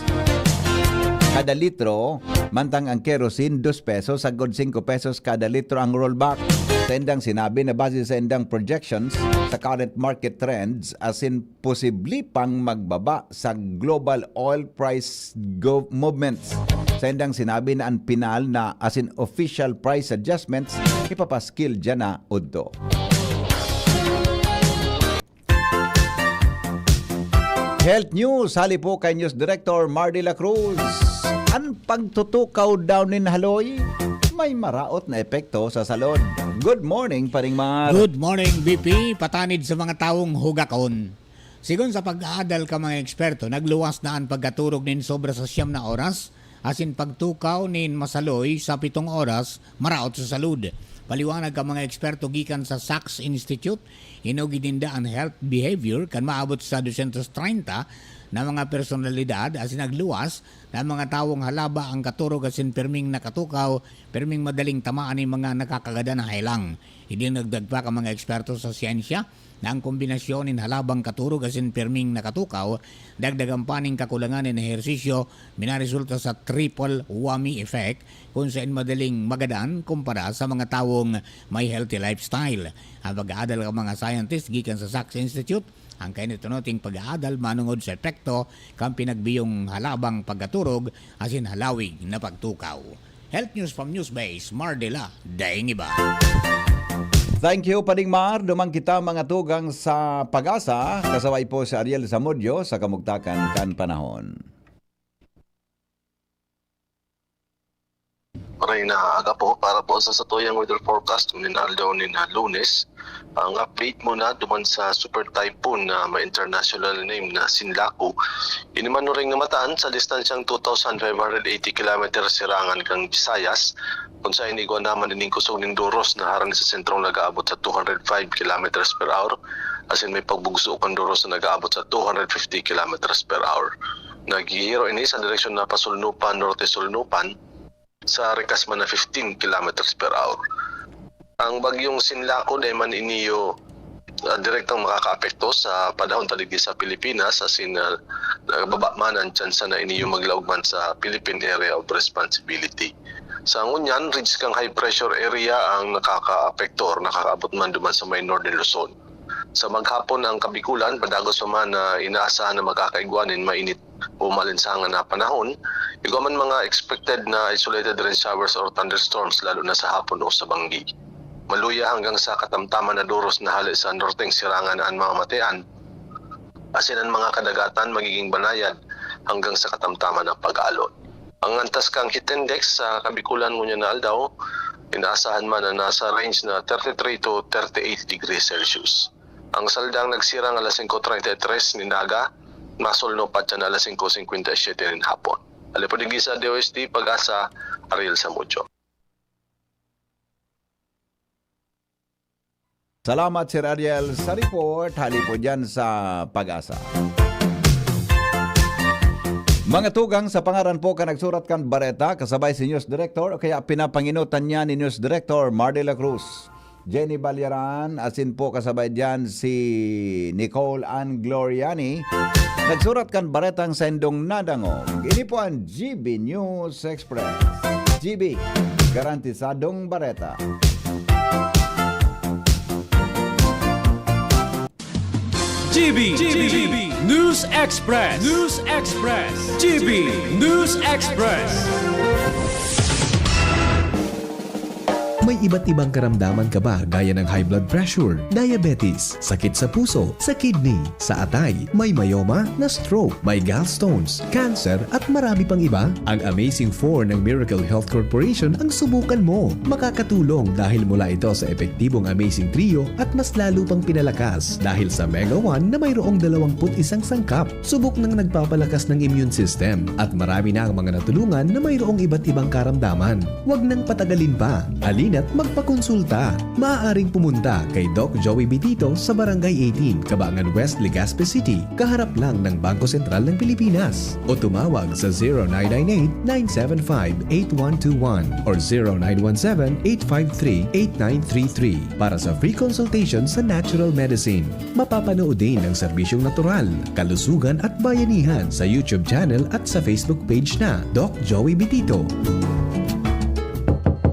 kada litro, mantang ang kerosene, dos pesos sagkod singko pesos kada litro ang rollback. Sa indang sinabi na base sa indang projections sa current market trends, asin posible pang magbaba sa global oil price go-, movements. Sa indang sinabi na an pinal na asin official price adjustments ipapaskil diyan na udto. Health News, hali po kay News Director Mar de la Cruz. An pagtutukaw daw nin haloy, may maraot na epekto sa salud. Good morning, Paring Mar. Good morning, B P. Patanid sa mga tawong hugakon. Sigon sa pag-aadal kan mga eksperto, nagluwas na an pagkaturog nin sobra sa siyam na oras, asin pagtukaw nin masaloy sa pitong oras, maraot sa salud. Paliwanag kan mga eksperto gikan sa Sachs Institute, inugid ninda an health behavior kan maabot sa dosyentos treinta na mga personalidad asin nagluwas na an mga tawong halaba an katurog asin pirming nakatukaw, pirming madaling tamaan nin mga nakakagadan na helang. Idinagdag pa kan mga eksperto sa siyensya na an kombinasyon nin halabang katurog asin pirming nakatukaw, dagdagan pa nin kakulangan nin ehersisyo, minaresulta sa triple whammy effect, kun saen madaling magadan kumpara sa mga tawong may healthy lifestyle. An pag-aadal kan mga scientist gikan sa Sachs Institute, an kainot-inoting pag-aadal manongod sa epekto kan pinagbiyong halabang pagkaturog asin halawig na pagtukaw. Health News from Newsbase, Mar de la, daing iba. Thank you, Paring Mar. Duman kita mga tugang sa Pag-asa. Kasabay po si Ariel Zamudio sa kamugtakan kan panahon. Maray na aga po. Para po sa satuyang weather forecast, nin aldaw nin Lunes, ang update muna duman sa super typhoon na may international name na Sinlaku. Ini man nuring na mataan sa distansyang two thousand five hundred eighty kilometers sirangan kan Visayas, kun saen igwa naman ining kusog nin doros na harani sa sentrong nag-aabot sa two hundred five kilometers per hour, asin may pagbugso kan doros na nag-aabot sa two hundred fifty kilometers per hour. Naghihiro ini sa direksyon na pasulnupan, norte-sulnupan, sa rikas man na fifteen kilometers per hour. Ang bagyong Sinlaku dai man iniyo, ah, direktang makakaapekto sa panahon ta digdi sa Pilipinas, asin, ah, nababa man an tsansa na iniyo maglaog man sa Philippine Area of Responsibility. Sa ngunyan, ridge kan high pressure area ang nakakaapekto or nakakaabot man duman sa may northern Luzon. Sa maghapon, ang Kabikulan, padagos pa man na inaasahan na makakaigwa nin mainit o maalinsangan na panahon. Igwa man mga expected na isolated rain showers or thunderstorms, lalo na sa hapon o sa banggi. Maluya hanggang sa katamtaman na doros na hale sa norteng sirangan an mga matean, asin an mga kadagatan magiging banayad hanggang sa katamtaman na pag-aalon. Ang antas kan heat index sa Kabikulan ngunyan na aldaw, inaasahan man na nasa range na thirty-three to thirty-eight degrees Celsius. Ang saldang nagsirang alas singko treinta y tres nin aga, masulno pa siya na alas singko singkwenta y siyete nin hapon. Hali po digdi sa D O S T Pag-asa, Ariel Samudio. Salamat, Sir Ariel, sa report. Hali po dyan sa Pag-asa. Mga tugang, sa pangaran po kan nagsurat kan bareta, kasabay si News Director, o kaya pinapanginutan niya ni News Director Mar de la Cruz. Jenny Balyaran, asin po kasabay diyan si Nicole Ann Gloriani. Nagsurat kan baretang saindong nadangog. Ini po an G B News Express. G B, garantisadong bareta. G B, G B News Express. News Express. G B News Express. May iba't ibang karamdaman ka ba, gaya ng high blood pressure, diabetes, sakit sa puso, sa kidney, sa atay, may myoma, na-stroke, may gallstones, cancer, at marami pang iba? Ang Amazing Four ng Miracle Health Corporation ang subukan mo. Makakatulong dahil mula ito sa epektibong Amazing Trio at mas lalo pang pinalakas dahil sa Mega One na mayroong dalawampu't isang sangkap. Subok nang nagpapalakas ng immune system at marami na ang mga natulungan na mayroong iba't ibang karamdaman. Huwag nang patagalin pa. Halina't magpakonsulta. Maaaring pumunta kay Doc Joey Bitito sa Barangay eighteen, Cabangan West, Legazpi City, kaharap lang ng Bangko Sentral ng Pilipinas. O tumawag sa zero nine nine eight, nine seven five, eight one two one or zero nine one seven, eight five three, eight nine three three para sa free consultation sa natural medicine. Mapapanood din ang serbisyong natural, kalusugan at bayanihan sa YouTube channel at sa Facebook page na Doc Joey Bitito.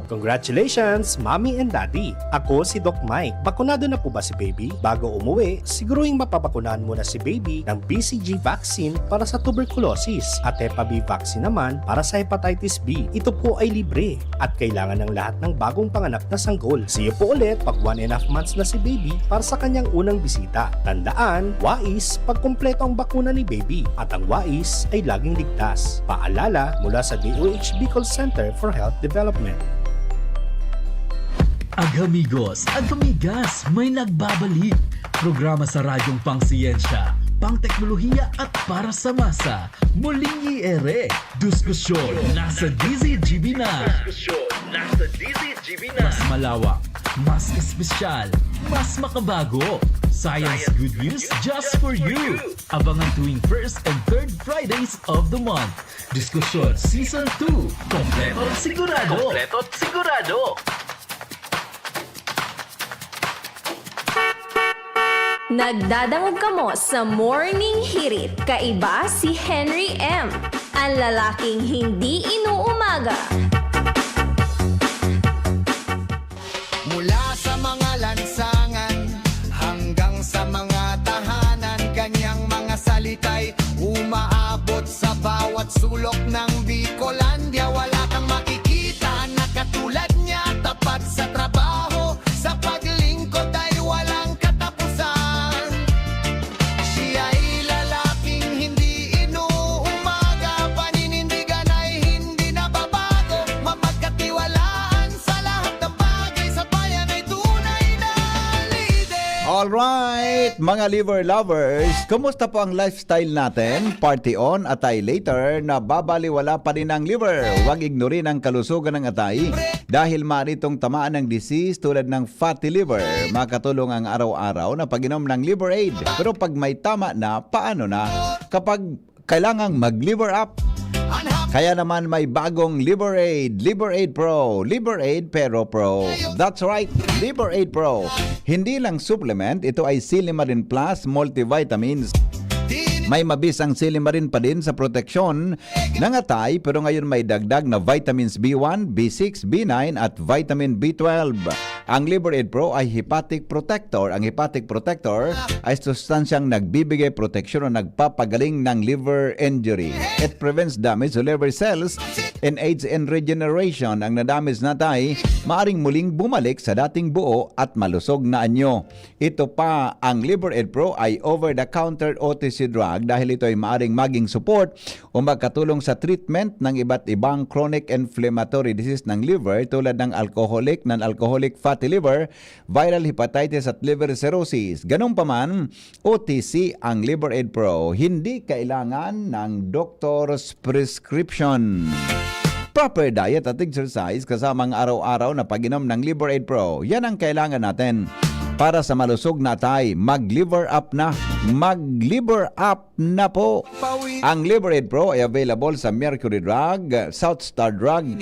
Congratulations, Mommy and Daddy! Ako si Doc Mike. Bakunado na po ba si Baby? Bago umuwi, siguruhing mapabakunahan muna si Baby ng B C G vaccine para sa tuberculosis at Hep B vaccine naman para sa hepatitis B. Ito po ay libre at kailangan ng lahat ng bagong panganak na sanggol. See you po ulit pag one and a half months na si Baby para sa kanyang unang bisita. Tandaan, wais pag kumpleto ang bakuna ni Baby at ang wais ay laging ligtas. Paalala mula sa D O H Bicol Center for Health Development. Agamigos, agamigas, may nagbabalik. Programa sa radyong pangsiyensya, pangteknolohiya at para sa masa. Muling i-ere. Diskusyon nasa D Z G B na. Diskusyon nasa D Z G B na. Mas malawak, mas espesyal, mas makabago. Science good news just for you. Abangan tuwing first and third Fridays of the month. Diskusyon Season two. Kompleto at sigurado. Kompleto at sigurado. Nagdadangog kamo sa Morning Hirit. Kaiba si Henry M, ang lalaking hindi inuumaga. Mula sa mga lansangan hanggang sa mga tahanan, kanyang mga salita'y umaabot sa bawat sulok ng Bicolandia. Wala kang makikita na katulad niya, tapat sa trabaho, sa paglingkod ay walang katapusan. Siya'y lalaking hindi inuumaga, paninindigan ay hindi nababago, mapagkatiwalaan sa lahat ng bagay, sa bayan ay tunay na lider. Alright, mga liver lovers, kumusta po ang lifestyle natin? Party on, atay later, nababaliwala pa din ang liver. Huwag ignorin ang kalusugan ng atay dahil maaari itong tamaan ng disease tulad ng fatty liver. Makatulong ang araw-araw na pag-inom ng Liver Aid. Pero pag may tama na, paano na? Kapag kailangang mag-liver up. Kaya naman may bagong Liver Aid, Liver Aid Pro, Liver Aid Pero Pro. That's right, Liver Aid Pro. Hindi lang supplement, ito ay Silimarin Plus multivitamins. May mabisang silimarin pa din sa proteksyon ng atay, pero ngayon may dagdag na vitamins B one, B six, B nine at vitamin B twelve. Ang Liver Aid Pro ay hepatic protector. Ang hepatic protector ay sustansyang nagbibigay proteksyon o nagpapagaling ng liver injury. It prevents damage to liver cells and aids in regeneration. Ang nadamage na atay maaring muling bumalik sa dating buo at malusog na anyo. Ito pa, ang Liver Aid Pro ay over-the-counter O T C drug dahil ito ay maaring maging support o makatulong sa treatment ng iba't ibang chronic inflammatory disease ng liver tulad ng alcoholic, non-alcoholic fatty liver, viral hepatitis at liver cirrhosis. Ganun pa man, O T C ang Liver Aid Pro. Hindi kailangan ng doctor's prescription. Proper diet at exercise kasama ang araw-araw na pag-inom ng Liver Aid Pro. Yan ang kailangan natin para sa malusog na atay. Mag-liver up na. Mag-liver up na po. Ang Liver Aid Pro ay available sa Mercury Drug, South Star Drug,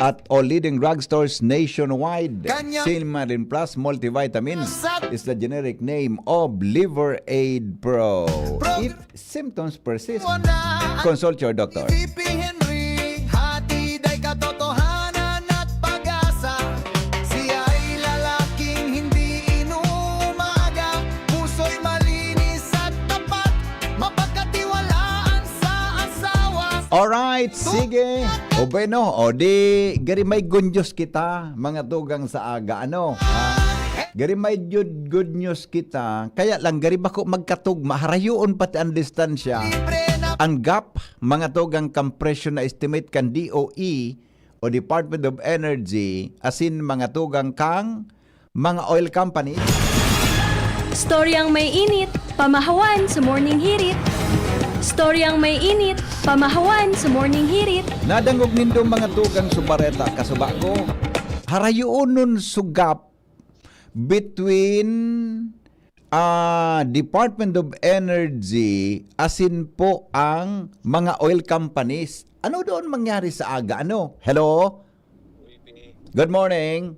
at all leading drugstores nationwide. Silmarin Plus Multivitamin is the generic name of Liver Aid Pro. If symptoms persist, consult your doctor. Hatid ay katotohanan at pag-asa. Siya ay lalaking hindi inuumaga, puso'y malinis at tapat, mapagkatiwalaan sa asawa. Alright, sige. O bueno, o di, gari may good news kita, mga tugang sa aga, ano? Ah, gari may good, good news kita. Kaya lang, gari bako magkatugma, harayoon pati ang distansya. Ang gap, mga tugang, kan presyo na estimate kan D O E o Department of Energy, asin mga tugang kang mga oil company. Storyang may init, pamahawan sa Morning Hirit. Storyang may init, pamahawan sa Morning Hirit. Nadangog nindo, mga tugang, sa bareta, kasubago. Harayoon nun su gap between, ah, Department of Energy asin po ang mga oil companies. Ano doon mangyari sa aga? Ano? Hello? Good morning.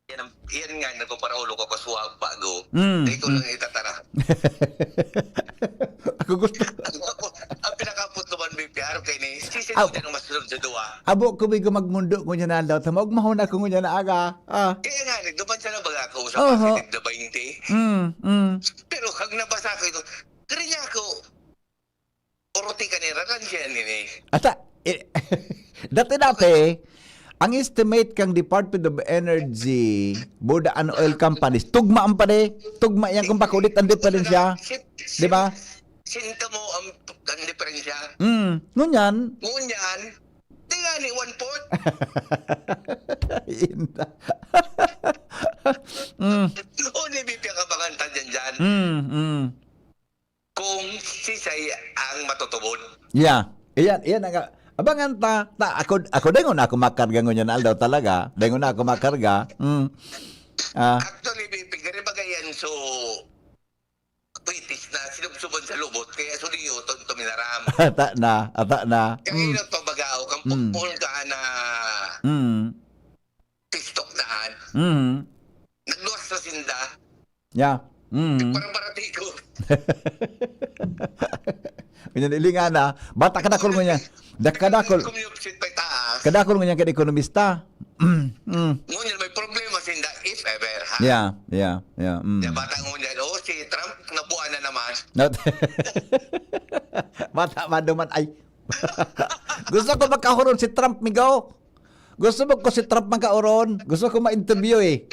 Yan ang, yan nga, nagpaparaulo ko, kasuwag, bago. Mm, Di ko mm. lang itatara. Ako gusto. Ang, ang pinakapot naman, B P R, kay ni, sisi Aw. Mo din ang masunod sa duwa. Abo ko, bigo magmundo ko niya na daw. Tama, ugmahon ako niya na aga. Ah. Kaya nga, nagduman siya na baga ako sa Oho. Positive na twenty. Mm, mm. Pero kag nabasa ko ito, kaya niya ako, Orotika ni Raran siya nini. Ata, eh, dati-dati, ang estimate kang Department of Energy, Buda and Oil Companies, tugma ang pare, tugma yan kung bakulit ang diferensya. Di ba? Sinta mo ang, ang diferensya. Mm, ngunyan. Ngunyan, di nga ni one-fourth. Inda. Mm. O, ni B P ang kabangan ta dyan dyan. Mm, mm. Kung sisay ang matutubod. Yeah. Iyan, iyan ang, abangan ta, ta, ako, ako, dengon na ako makarga ngunyan aldaw talaga. Dengon na ako makarga. Mm. Ah. Actually, may pigari ba yan? So, British na sinubsuban sa lubot, kaya suliyo, tonto minaram. Ata na, ata na. Kaya Mm. Ito, bagao, kang Mm. Pukpul ka na Mm. Pistok daan. Mm. Nagluwas sa sinda. Yeah. Mm. Parang parati ko. Ganyan, ilingan na. Bata kadakol mo niya. Da-, kadakol. Kumyupsit pa itaas. Kadakol mo niya kay ekonomista. Mm. Mm. Ngunyan, may problema sinda, if ever, ha? Yeah, yeah, yeah. Mm. Yung bata ngunyan, oh, si Trump, nabuan na naman. Not-, bata man duman, ay. Gusto ko magkahuron si Trump, migo. Gusto mo ko si Trump magkahuron? Gusto ko ma-interview, eh.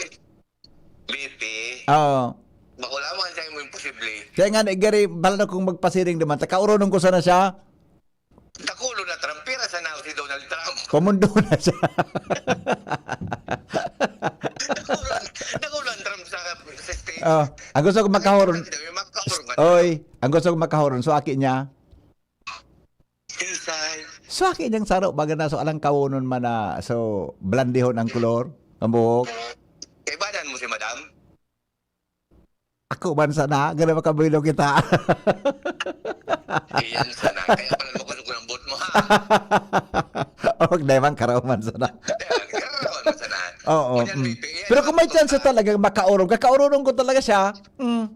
B P. Oo. Bako lamang sa imo imposible. Kaya nga, na, gari, bala na kung magpasiring naman, takauronon ko sana siya. Dakulo na Trump, pira sana si Donald Trump? Pamundo na siya. Dakulo, dakulo ang Trump sa, sa States. Oh, ang gusto ko makahuron. Makahuron ka na. Oy, ang gusto ko makahuron. So, aki niya. Inside. So, aki niyang saro, baga na, so, alang kawonon man na, so, blandihon ang kolor, ang buhok. Kaibanan mo si madam? Ako man sana, gano'n makabuelo kita. Iyan sana. Kaya pala mo gusto ko ng boat mo, ha? O, wag na man, karaw man sana. Kaya, karaw man sana. Oo, Ganyan, mm. P P, yan, Pero kung may ang chance tuta. Talaga, makaurong, kakauronon ko talaga siya. Mm.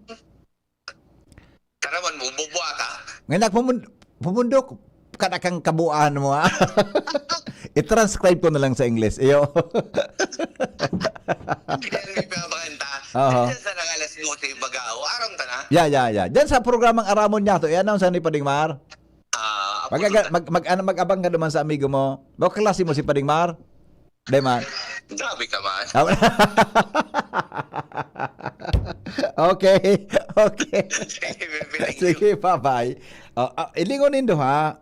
Taraman mo, bubwa ka. Ngayon, nagpumun-, pumundok, kada kang kabuuan mo, ha? I-transcribe ko na lang sa English. Iyo. Yan, may pinabahan ta. Aha. Diyan sa nang alas dose, baga, o, aram ta na? Yeah, yeah, yeah. Diyan sa programang Aramon Niya to, i-announce ni Pading Mar. Ah, Mag-, apo, mag-, mag-, ano, mag-abang ka naman sa amigo mo. Baka klase mo si Pading Mar? Di man. Grabe ka man. Okay. Okay. Sige, bibili. Sige, bye-bye. Oh, ah, ilingon nindo, ha?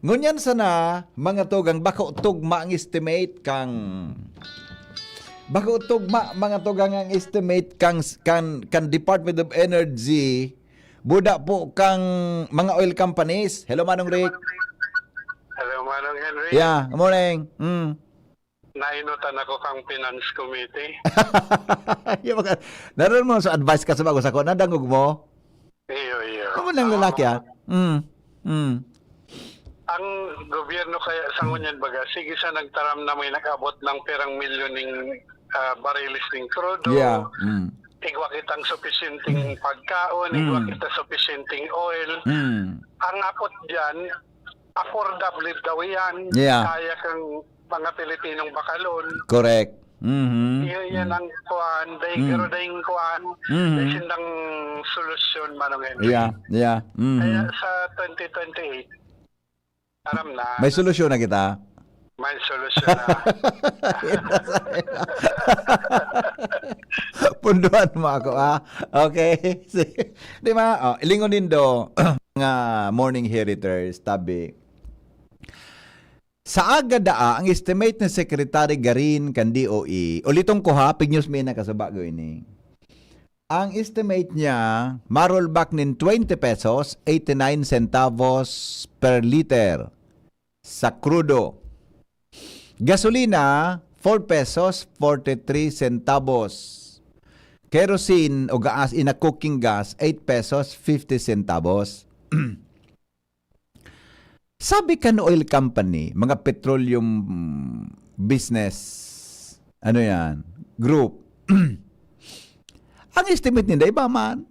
Ngunyan sana, mga tugang, bako tugma ang estimate kang, bako tugma, mga tugang, ang estimate kang, kan, kan Department of Energy, buda po kang mga oil companies. Hello, Manong Rick. Hello, Manong Henry. Yeah, good morning. Mm. Nainutan ako kang Finance Committee. Yung mga, naroon mo sa advice ka sa bago sa ko, nadangog mo? Iyo, iyo. Ano lang Ako, lalaki, ah? Mm. Mm. Ang gobyerno kaya sa ngunyan baga, sige sa nagtaram na may nag-abot ng pirang milyon ning, ah, bariles ning krudo. Yeah. Mm. Igwa kitang supisyenteng pagkaon, igwa Mm. kita supisyenteng oil. Mm. Ang apot diyan, affordable daw yan. Yeah. Kaya kang mga Pilipinong bakalon. Correct. Mhm. Iyo, yan Mm. ang kuan, day, Mm. pero dayong kuan, Mhm. day sindang solusyon, Manong Henry. Yeah, yeah. Mhm. Kaya sa twenty twenty-eight, Aram na. May solusyon na kita. May solusyon na. Punduan mo ako, ha? Okay. Sige. Di ba? Oh, ilingon nindo, mga morning heriters, tabi. Sa aga daa, ang estimate ni Secretary Garin kan D O E, uliton ko ha, pig news mi na kasaba ko ini. Ang estimate niya, ma-rollback nin twenty pesos, eighty-nine centavos per liter sa krudo. Gasolina, four pesos, forty-three centavos. Kerosene o gaas, ina cooking gas, eight pesos, fifty centavos. Sabi kan oil company, mga petroleum business, ano yan, group, ang estimate ninda iba man.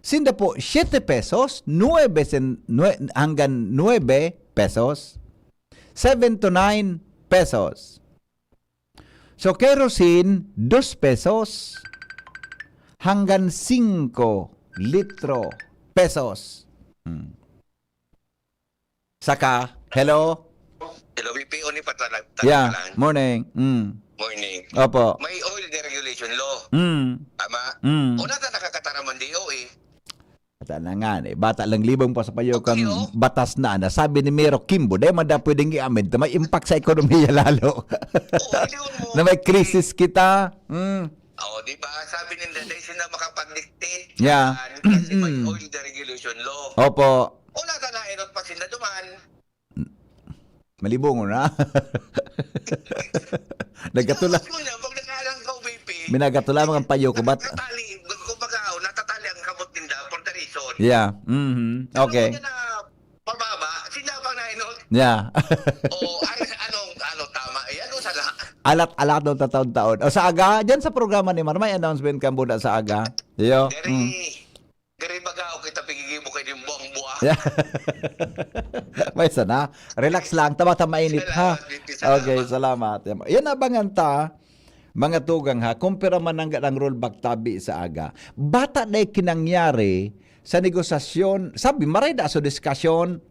Sinda po, siete pesos, nuebe sen-, nue-, hanggang nuebe pesos, seven to nine pesos. So, kerosene, dos pesos, hanggang singko litro pesos. Hmm. Saka, hello? Hello, B P, Oni pa talag-, Yeah, talag-, morning. Mm. Morning. Opo. May oil deregulation law. Mm. Tama? Mm. O, nata nakakataram ang D O E. Bata na nga, eh. Bata lang libong pa sa payo Okay, kang oh. batas na, na sabi ni Mero Kimbo, "Dahil man daw pwedeng i-amend na may impact sa ekonomiya lalo." Oo, hindi mo. Na may crisis kita. Mm. Oo, di ba? Sabi nila, dahil sila makapag-dictate Yeah. dyan, kasi may Mm-mm. oil deregulation law. Opo. Wala ka na, erot pa sila duman. Malibong na. Nagkatula. Tapos mo na, pag nakalang ka, O B P, Minagatula mga payo ko, bat- natatali, kumbaga, oh, natatali ang kamot ninda for the reason. Yeah. Mhm. Ano Okay. mo na pababa, sila pang nainot. Yeah. O, ay, anong, ano, tama, eh, ano, sala? Alat-alat daw tataon-taon. O, sa aga, dyan sa programa ni Mar, may announcement kang buda sa aga. Iyo. Very Mm. Gari baga, okay, ta pigigibo kay din buang buwa. Yeah. May sana. Relax lang. Tama-tama mainit, ha? Salamat, Vicky, salamat. Okay, salamat. Yan, abangan ta. Mga tugang, ha? Kumpira man ang, ang rollback tabi sa aga. Bata na kinangyari sa negosasyon. Sabi, maray da sa diskasyon.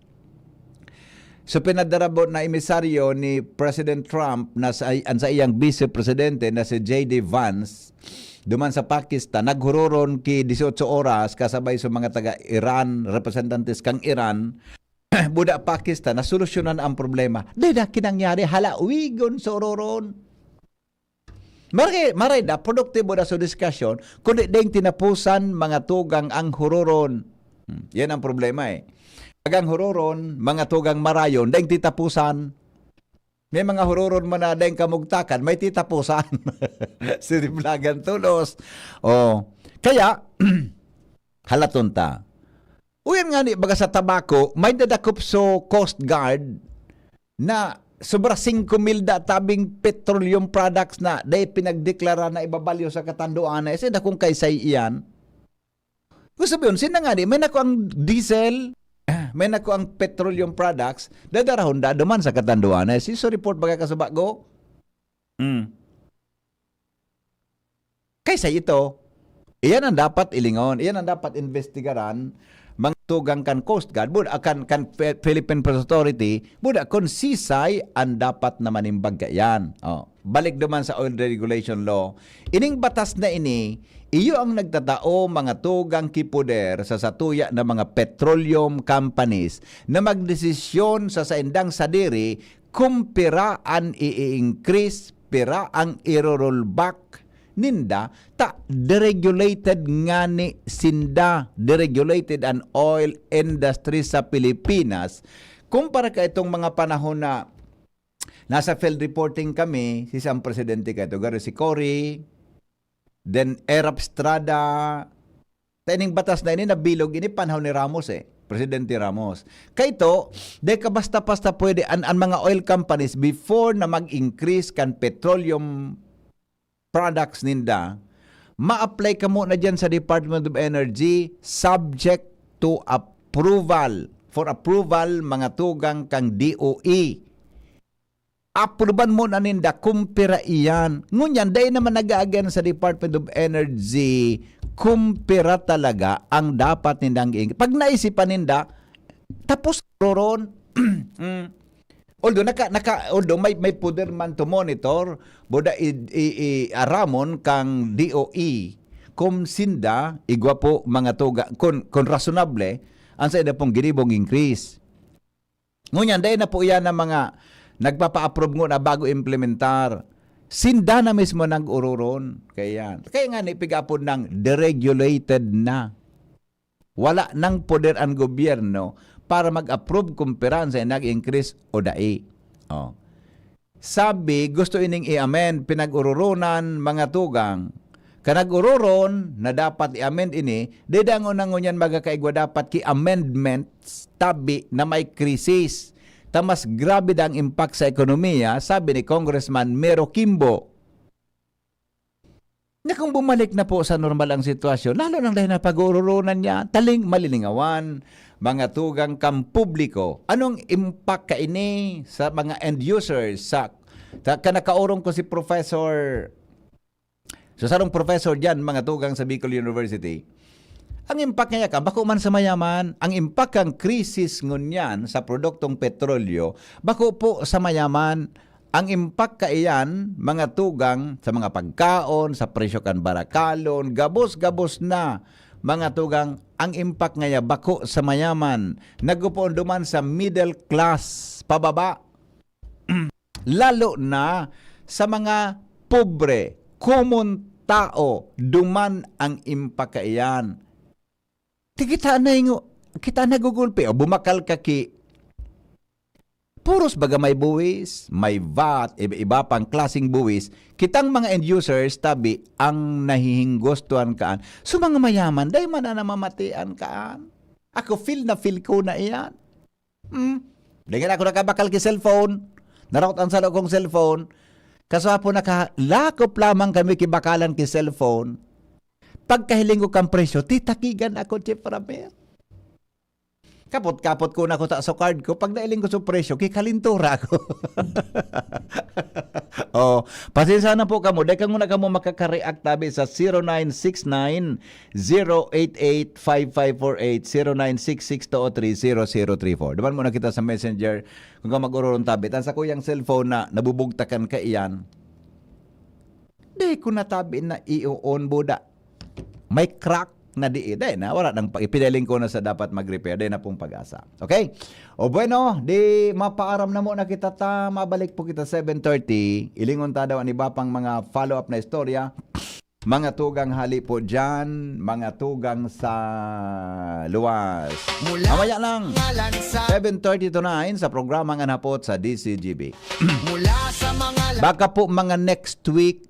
So, pinadarabot na emisaryo ni President Trump na sa, ang sa iyang vice presidente na si J D Vance, duman sa Pakistan, naghuroron ki dieciocho oras kasabay sa mga taga Iran, representantes kang Iran, buda Pakistan, na solusyonan ang problema. Di na kinangyari, halawigon sa huroron. Maray, maray na, produktibo na sa diskasyon, kundi daing tinapusan, mga tugang ang huroron. Hmm, yan ang problema eh. Pag ang huroron, mga tugang marayon, daing titapusan. May mga huroron man na daing kamugtakan, may titapusan. Siriblagan tulos. Oh. Kaya, halaton ta. Uyan nga ni, baga sa tabako, may dadakop so Coast Guard na sobra singko mil da tabing petroleum products na dai pinagdeklara na ibabalyo sa katanduan na, eh, sino kung kaisay iyan? Gusto mo yun, sino nga ni, may nako ang diesel, may nako ang petroleum products, dadarahon da duman sa katanduan na, eh, si so report baga kasaba ko? Hmm. Kaysa ito, iyan ang dapat ilingon, iyan ang dapat investigaran, mga tugang kan Coast Guard, buda, kan, kan Phi-, Philippine Ports Authority, buda, kung sisay ang dapat na manimbag kaiyan. Oh, balik naman sa oil deregulation law. Ining batas na ini, iyo ang nagtatao mga tugang ki poder sa satuya na mga petroleum companies na magdesisyon sa saindang sadiri kung pira an i-increase, pira ang iro-rollback ninda, ta deregulated ngani sinda, deregulated an oil industry sa Pilipinas. Kumpara ka itong mga panahon na nasa field reporting kami, si isang presidente ka ito, garo si Cory, then Erap Estrada, ta ining batas na ini nabilog, ini panahon ni Ramos eh, Presidente Ramos. Kaito, dai ka basta-basta pwede, an, an mga oil companies, before na mag-increase kan petroleum products ninda, ma-apply kamo na dyan sa Department of Energy, subject to approval, for approval, mga tugang kang D O E. Apruban mo na ninda, kumpira iyan. Ngunyan, dai naman nag-aagyan sa Department of Energy, kumpira talaga ang dapat nindang giing-, pag naisipan ninda, tapos roron, Mm. Although naka, naka, although may, may poder man to monitor, buda i, i, i aramon kang D O E, kung sinda, igwa po mga tuga, kung, kung rationable, ang sa ida pong ginibong increase. Ngunyan, dahil na po iyan ang mga nagpapa-approve nguna bago implementar. Sinda na mismo nag-ururon. Kaya yan. Kaya nga, ni pigapod ng deregulated na. Wala nang poder ang gobyerno para mag-approve kung pira an sa nag-increase o dai. Oh. Sabi, gusto ining i-amend, pinag-ururonan, mga tugang. Kanag-ururon na dapat i-amend ini, dai dangon na ngunyan magkakaigwa dapat ki amendments, tabi na may krisis. Ta mas grabe da ang impact sa ekonomiya, sabi ni Congressman Mero Kimbo. Na kung bumalik na po sa normal ang sitwasyon, lalo nang dahil na pag-uuroronan niya, taling malilingawan, mga tugang kang publiko, anong impact kaini sa mga end users, sa, sa kanakaurong ko si Professor, so sarong professor diyan, mga tugang sa Bicol University, ang impact niya ka, bako man sa mayaman, ang impact kang krisis ngunyan sa produktong petrolyo, bako po sa mayaman, ang impact kaiyan, mga tugang, sa mga pagkaon, sa presyo kan barakalon, gabos-gabos na, mga tugang, ang impact ngaya bako sa mayaman, nagupoon duman sa middle class pababa. Lalo na sa mga pobre, common tao, duman ang impact kaiyan. Ti kita na ingo, kita nagugulpi, o bumakal ka ki, puros baga may buwis, may vat, iba-iba pang klaseng buwis. Kitang mga end users, tabi, ang nahihinggostuhan kaan. So, mga mayaman, dai man na namamatian kaan. Ako, feel na feel ko na iyan. Hmm? Dai nga ako nakabakal ki cellphone. Narawt ang salo kong cellphone. Kaswapo naka, lakop lamang kami kibakalan ki cellphone. Pagkahiling ko kang presyo, titakigan ako, Chief Ramir. Kapot-kapot ko na ko ta sa card ko. Pag nailing ko sa presyo, kikalintura ako. Oh, pasensya na po kamo. Dai kamo na kamo makaka-react tabi sa zero nine six nine, zero eight eight, five five four eight, zero nine six six two oh three, zero zero three four. Duman muna kita sa Messenger. Kung ka mag-ururon tabi, tan sa kuyang cellphone na nabubugtakan ka iyan, di ko na tabi na i-on, buda. May crack na di, dai na, wala nang pa-, ipinaling ko na sa dapat mag-repair, dai na pong pag-asa. Okay? O bueno, di mapaaram na muna kita ta, mabalik po kita seven thirty. Ilingon ta daw ang iba pang mga follow-up na istorya. Mga tugang hali po dyan, mga tugang sa luwas. Mula Mamaya lang, ngalan sa seven thirty to nine sa programang Anhapot sa D C G B. Mula sa mga la- Baka po mga next week.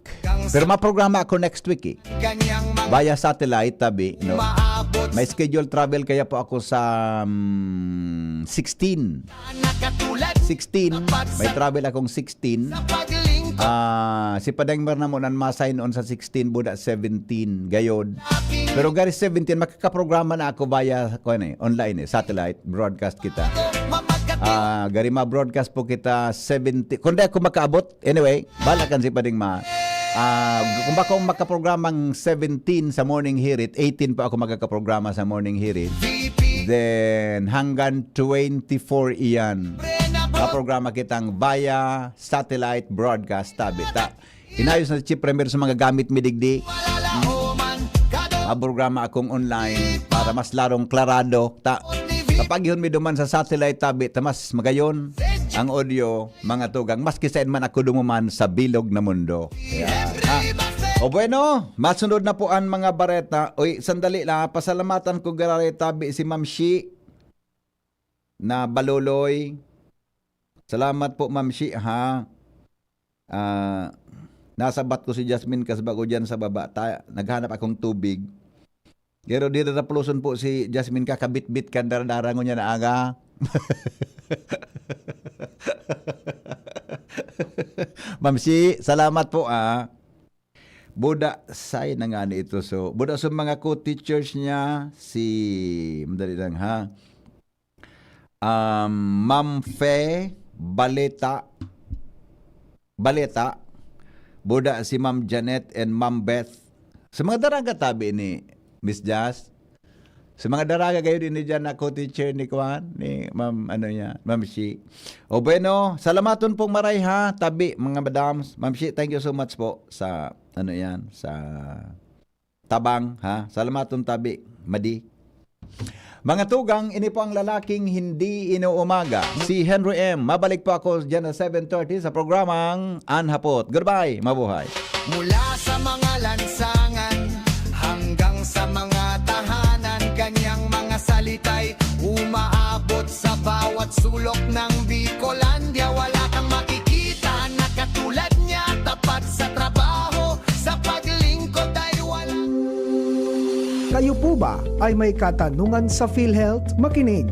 Pero maprograma ako next week eh. Kanyang mga Via satellite, tabi, no? Maabot May schedule travel kaya po ako sa, um, sixteen. Nakatulad sixteen, may travel akong sixteen. Sa paglingkod. Ah, si Padang Mer na mo nan ma-sign on sa sixteen, buda seventeen, gayod. Pero gari seventeen, makakaprograma na ako via, kuwan eh, online eh, satellite, broadcast kita. Mapagkati- Ah, gari ma-broadcast po kita seventeen. Kung di ako makaabot, anyway, bala kan si Pading Ma. Ah, kung bako makaprogramang seventeen sa morning hirit, eighteen pa ako magkakaprograma sa morning hirit. Then, hanggang twenty-four iyan. Maprograma kitang via satellite broadcast, tabi ta. Inayos na si Chief Premier sa mga gamit mi digdi. Maprograma akong online para mas larong klarado. Ta, kapag yun mi duman sa satellite, tabi ta, mas magayon ang audio, mga tugang, maski sain man ako dumuman sa bilog na mundo. Yan, ha? O bueno, masunod na po ang mga bareta. Uy, sandali lang, ha? Pasalamatan ko giraray tabi si Ma'am Shi na Baloloy. Salamat po, Ma'am Shi, ha? Ah, nasabat ko si Jasmine Kasbago dyan sa baba. Ta-, naghanap akong tubig. Pero di na napuluson po si Jasmine, kakabitbit kan daradara ngunyan na aga. Ma'am Shi, salamat po, ah. Buda, say na nga ni ito. So, buda sa mga co-teachers niya, si, madali lang ha. Um, Ma'am Fe Baleta, Baleta, buda si Ma'am Janet and Ma'am Beth. Sa mga daraga tabi ni Miss Jazz, Sa mga daraga kayo din dyan na co-teacher ni Kwan, ni Ma'am, ano yan, Ma'am Shi. O bueno, salamaton pong maray ha, tabi, mga madams. Ma'am Shi, thank you so much po sa, ano yan, sa tabang, ha? Salamaton tabi, madi. Mga tugang, ini po ang lalaking hindi inuumaga. Si Henry M. Mabalik po ako dyan sa seven thirty sa programang An Hapot. Goodbye, mabuhay. Mula sa mga lansangan hanggang sa mga tahanan, kanyang mga salita'y umaabot sa bawat sulok ng Bicolandia. Wala kang makikita na katulad niya, tapat sa trabaho, sa paglingkod ay walang Kayo po ba ay may katanungan sa PhilHealth? Makinig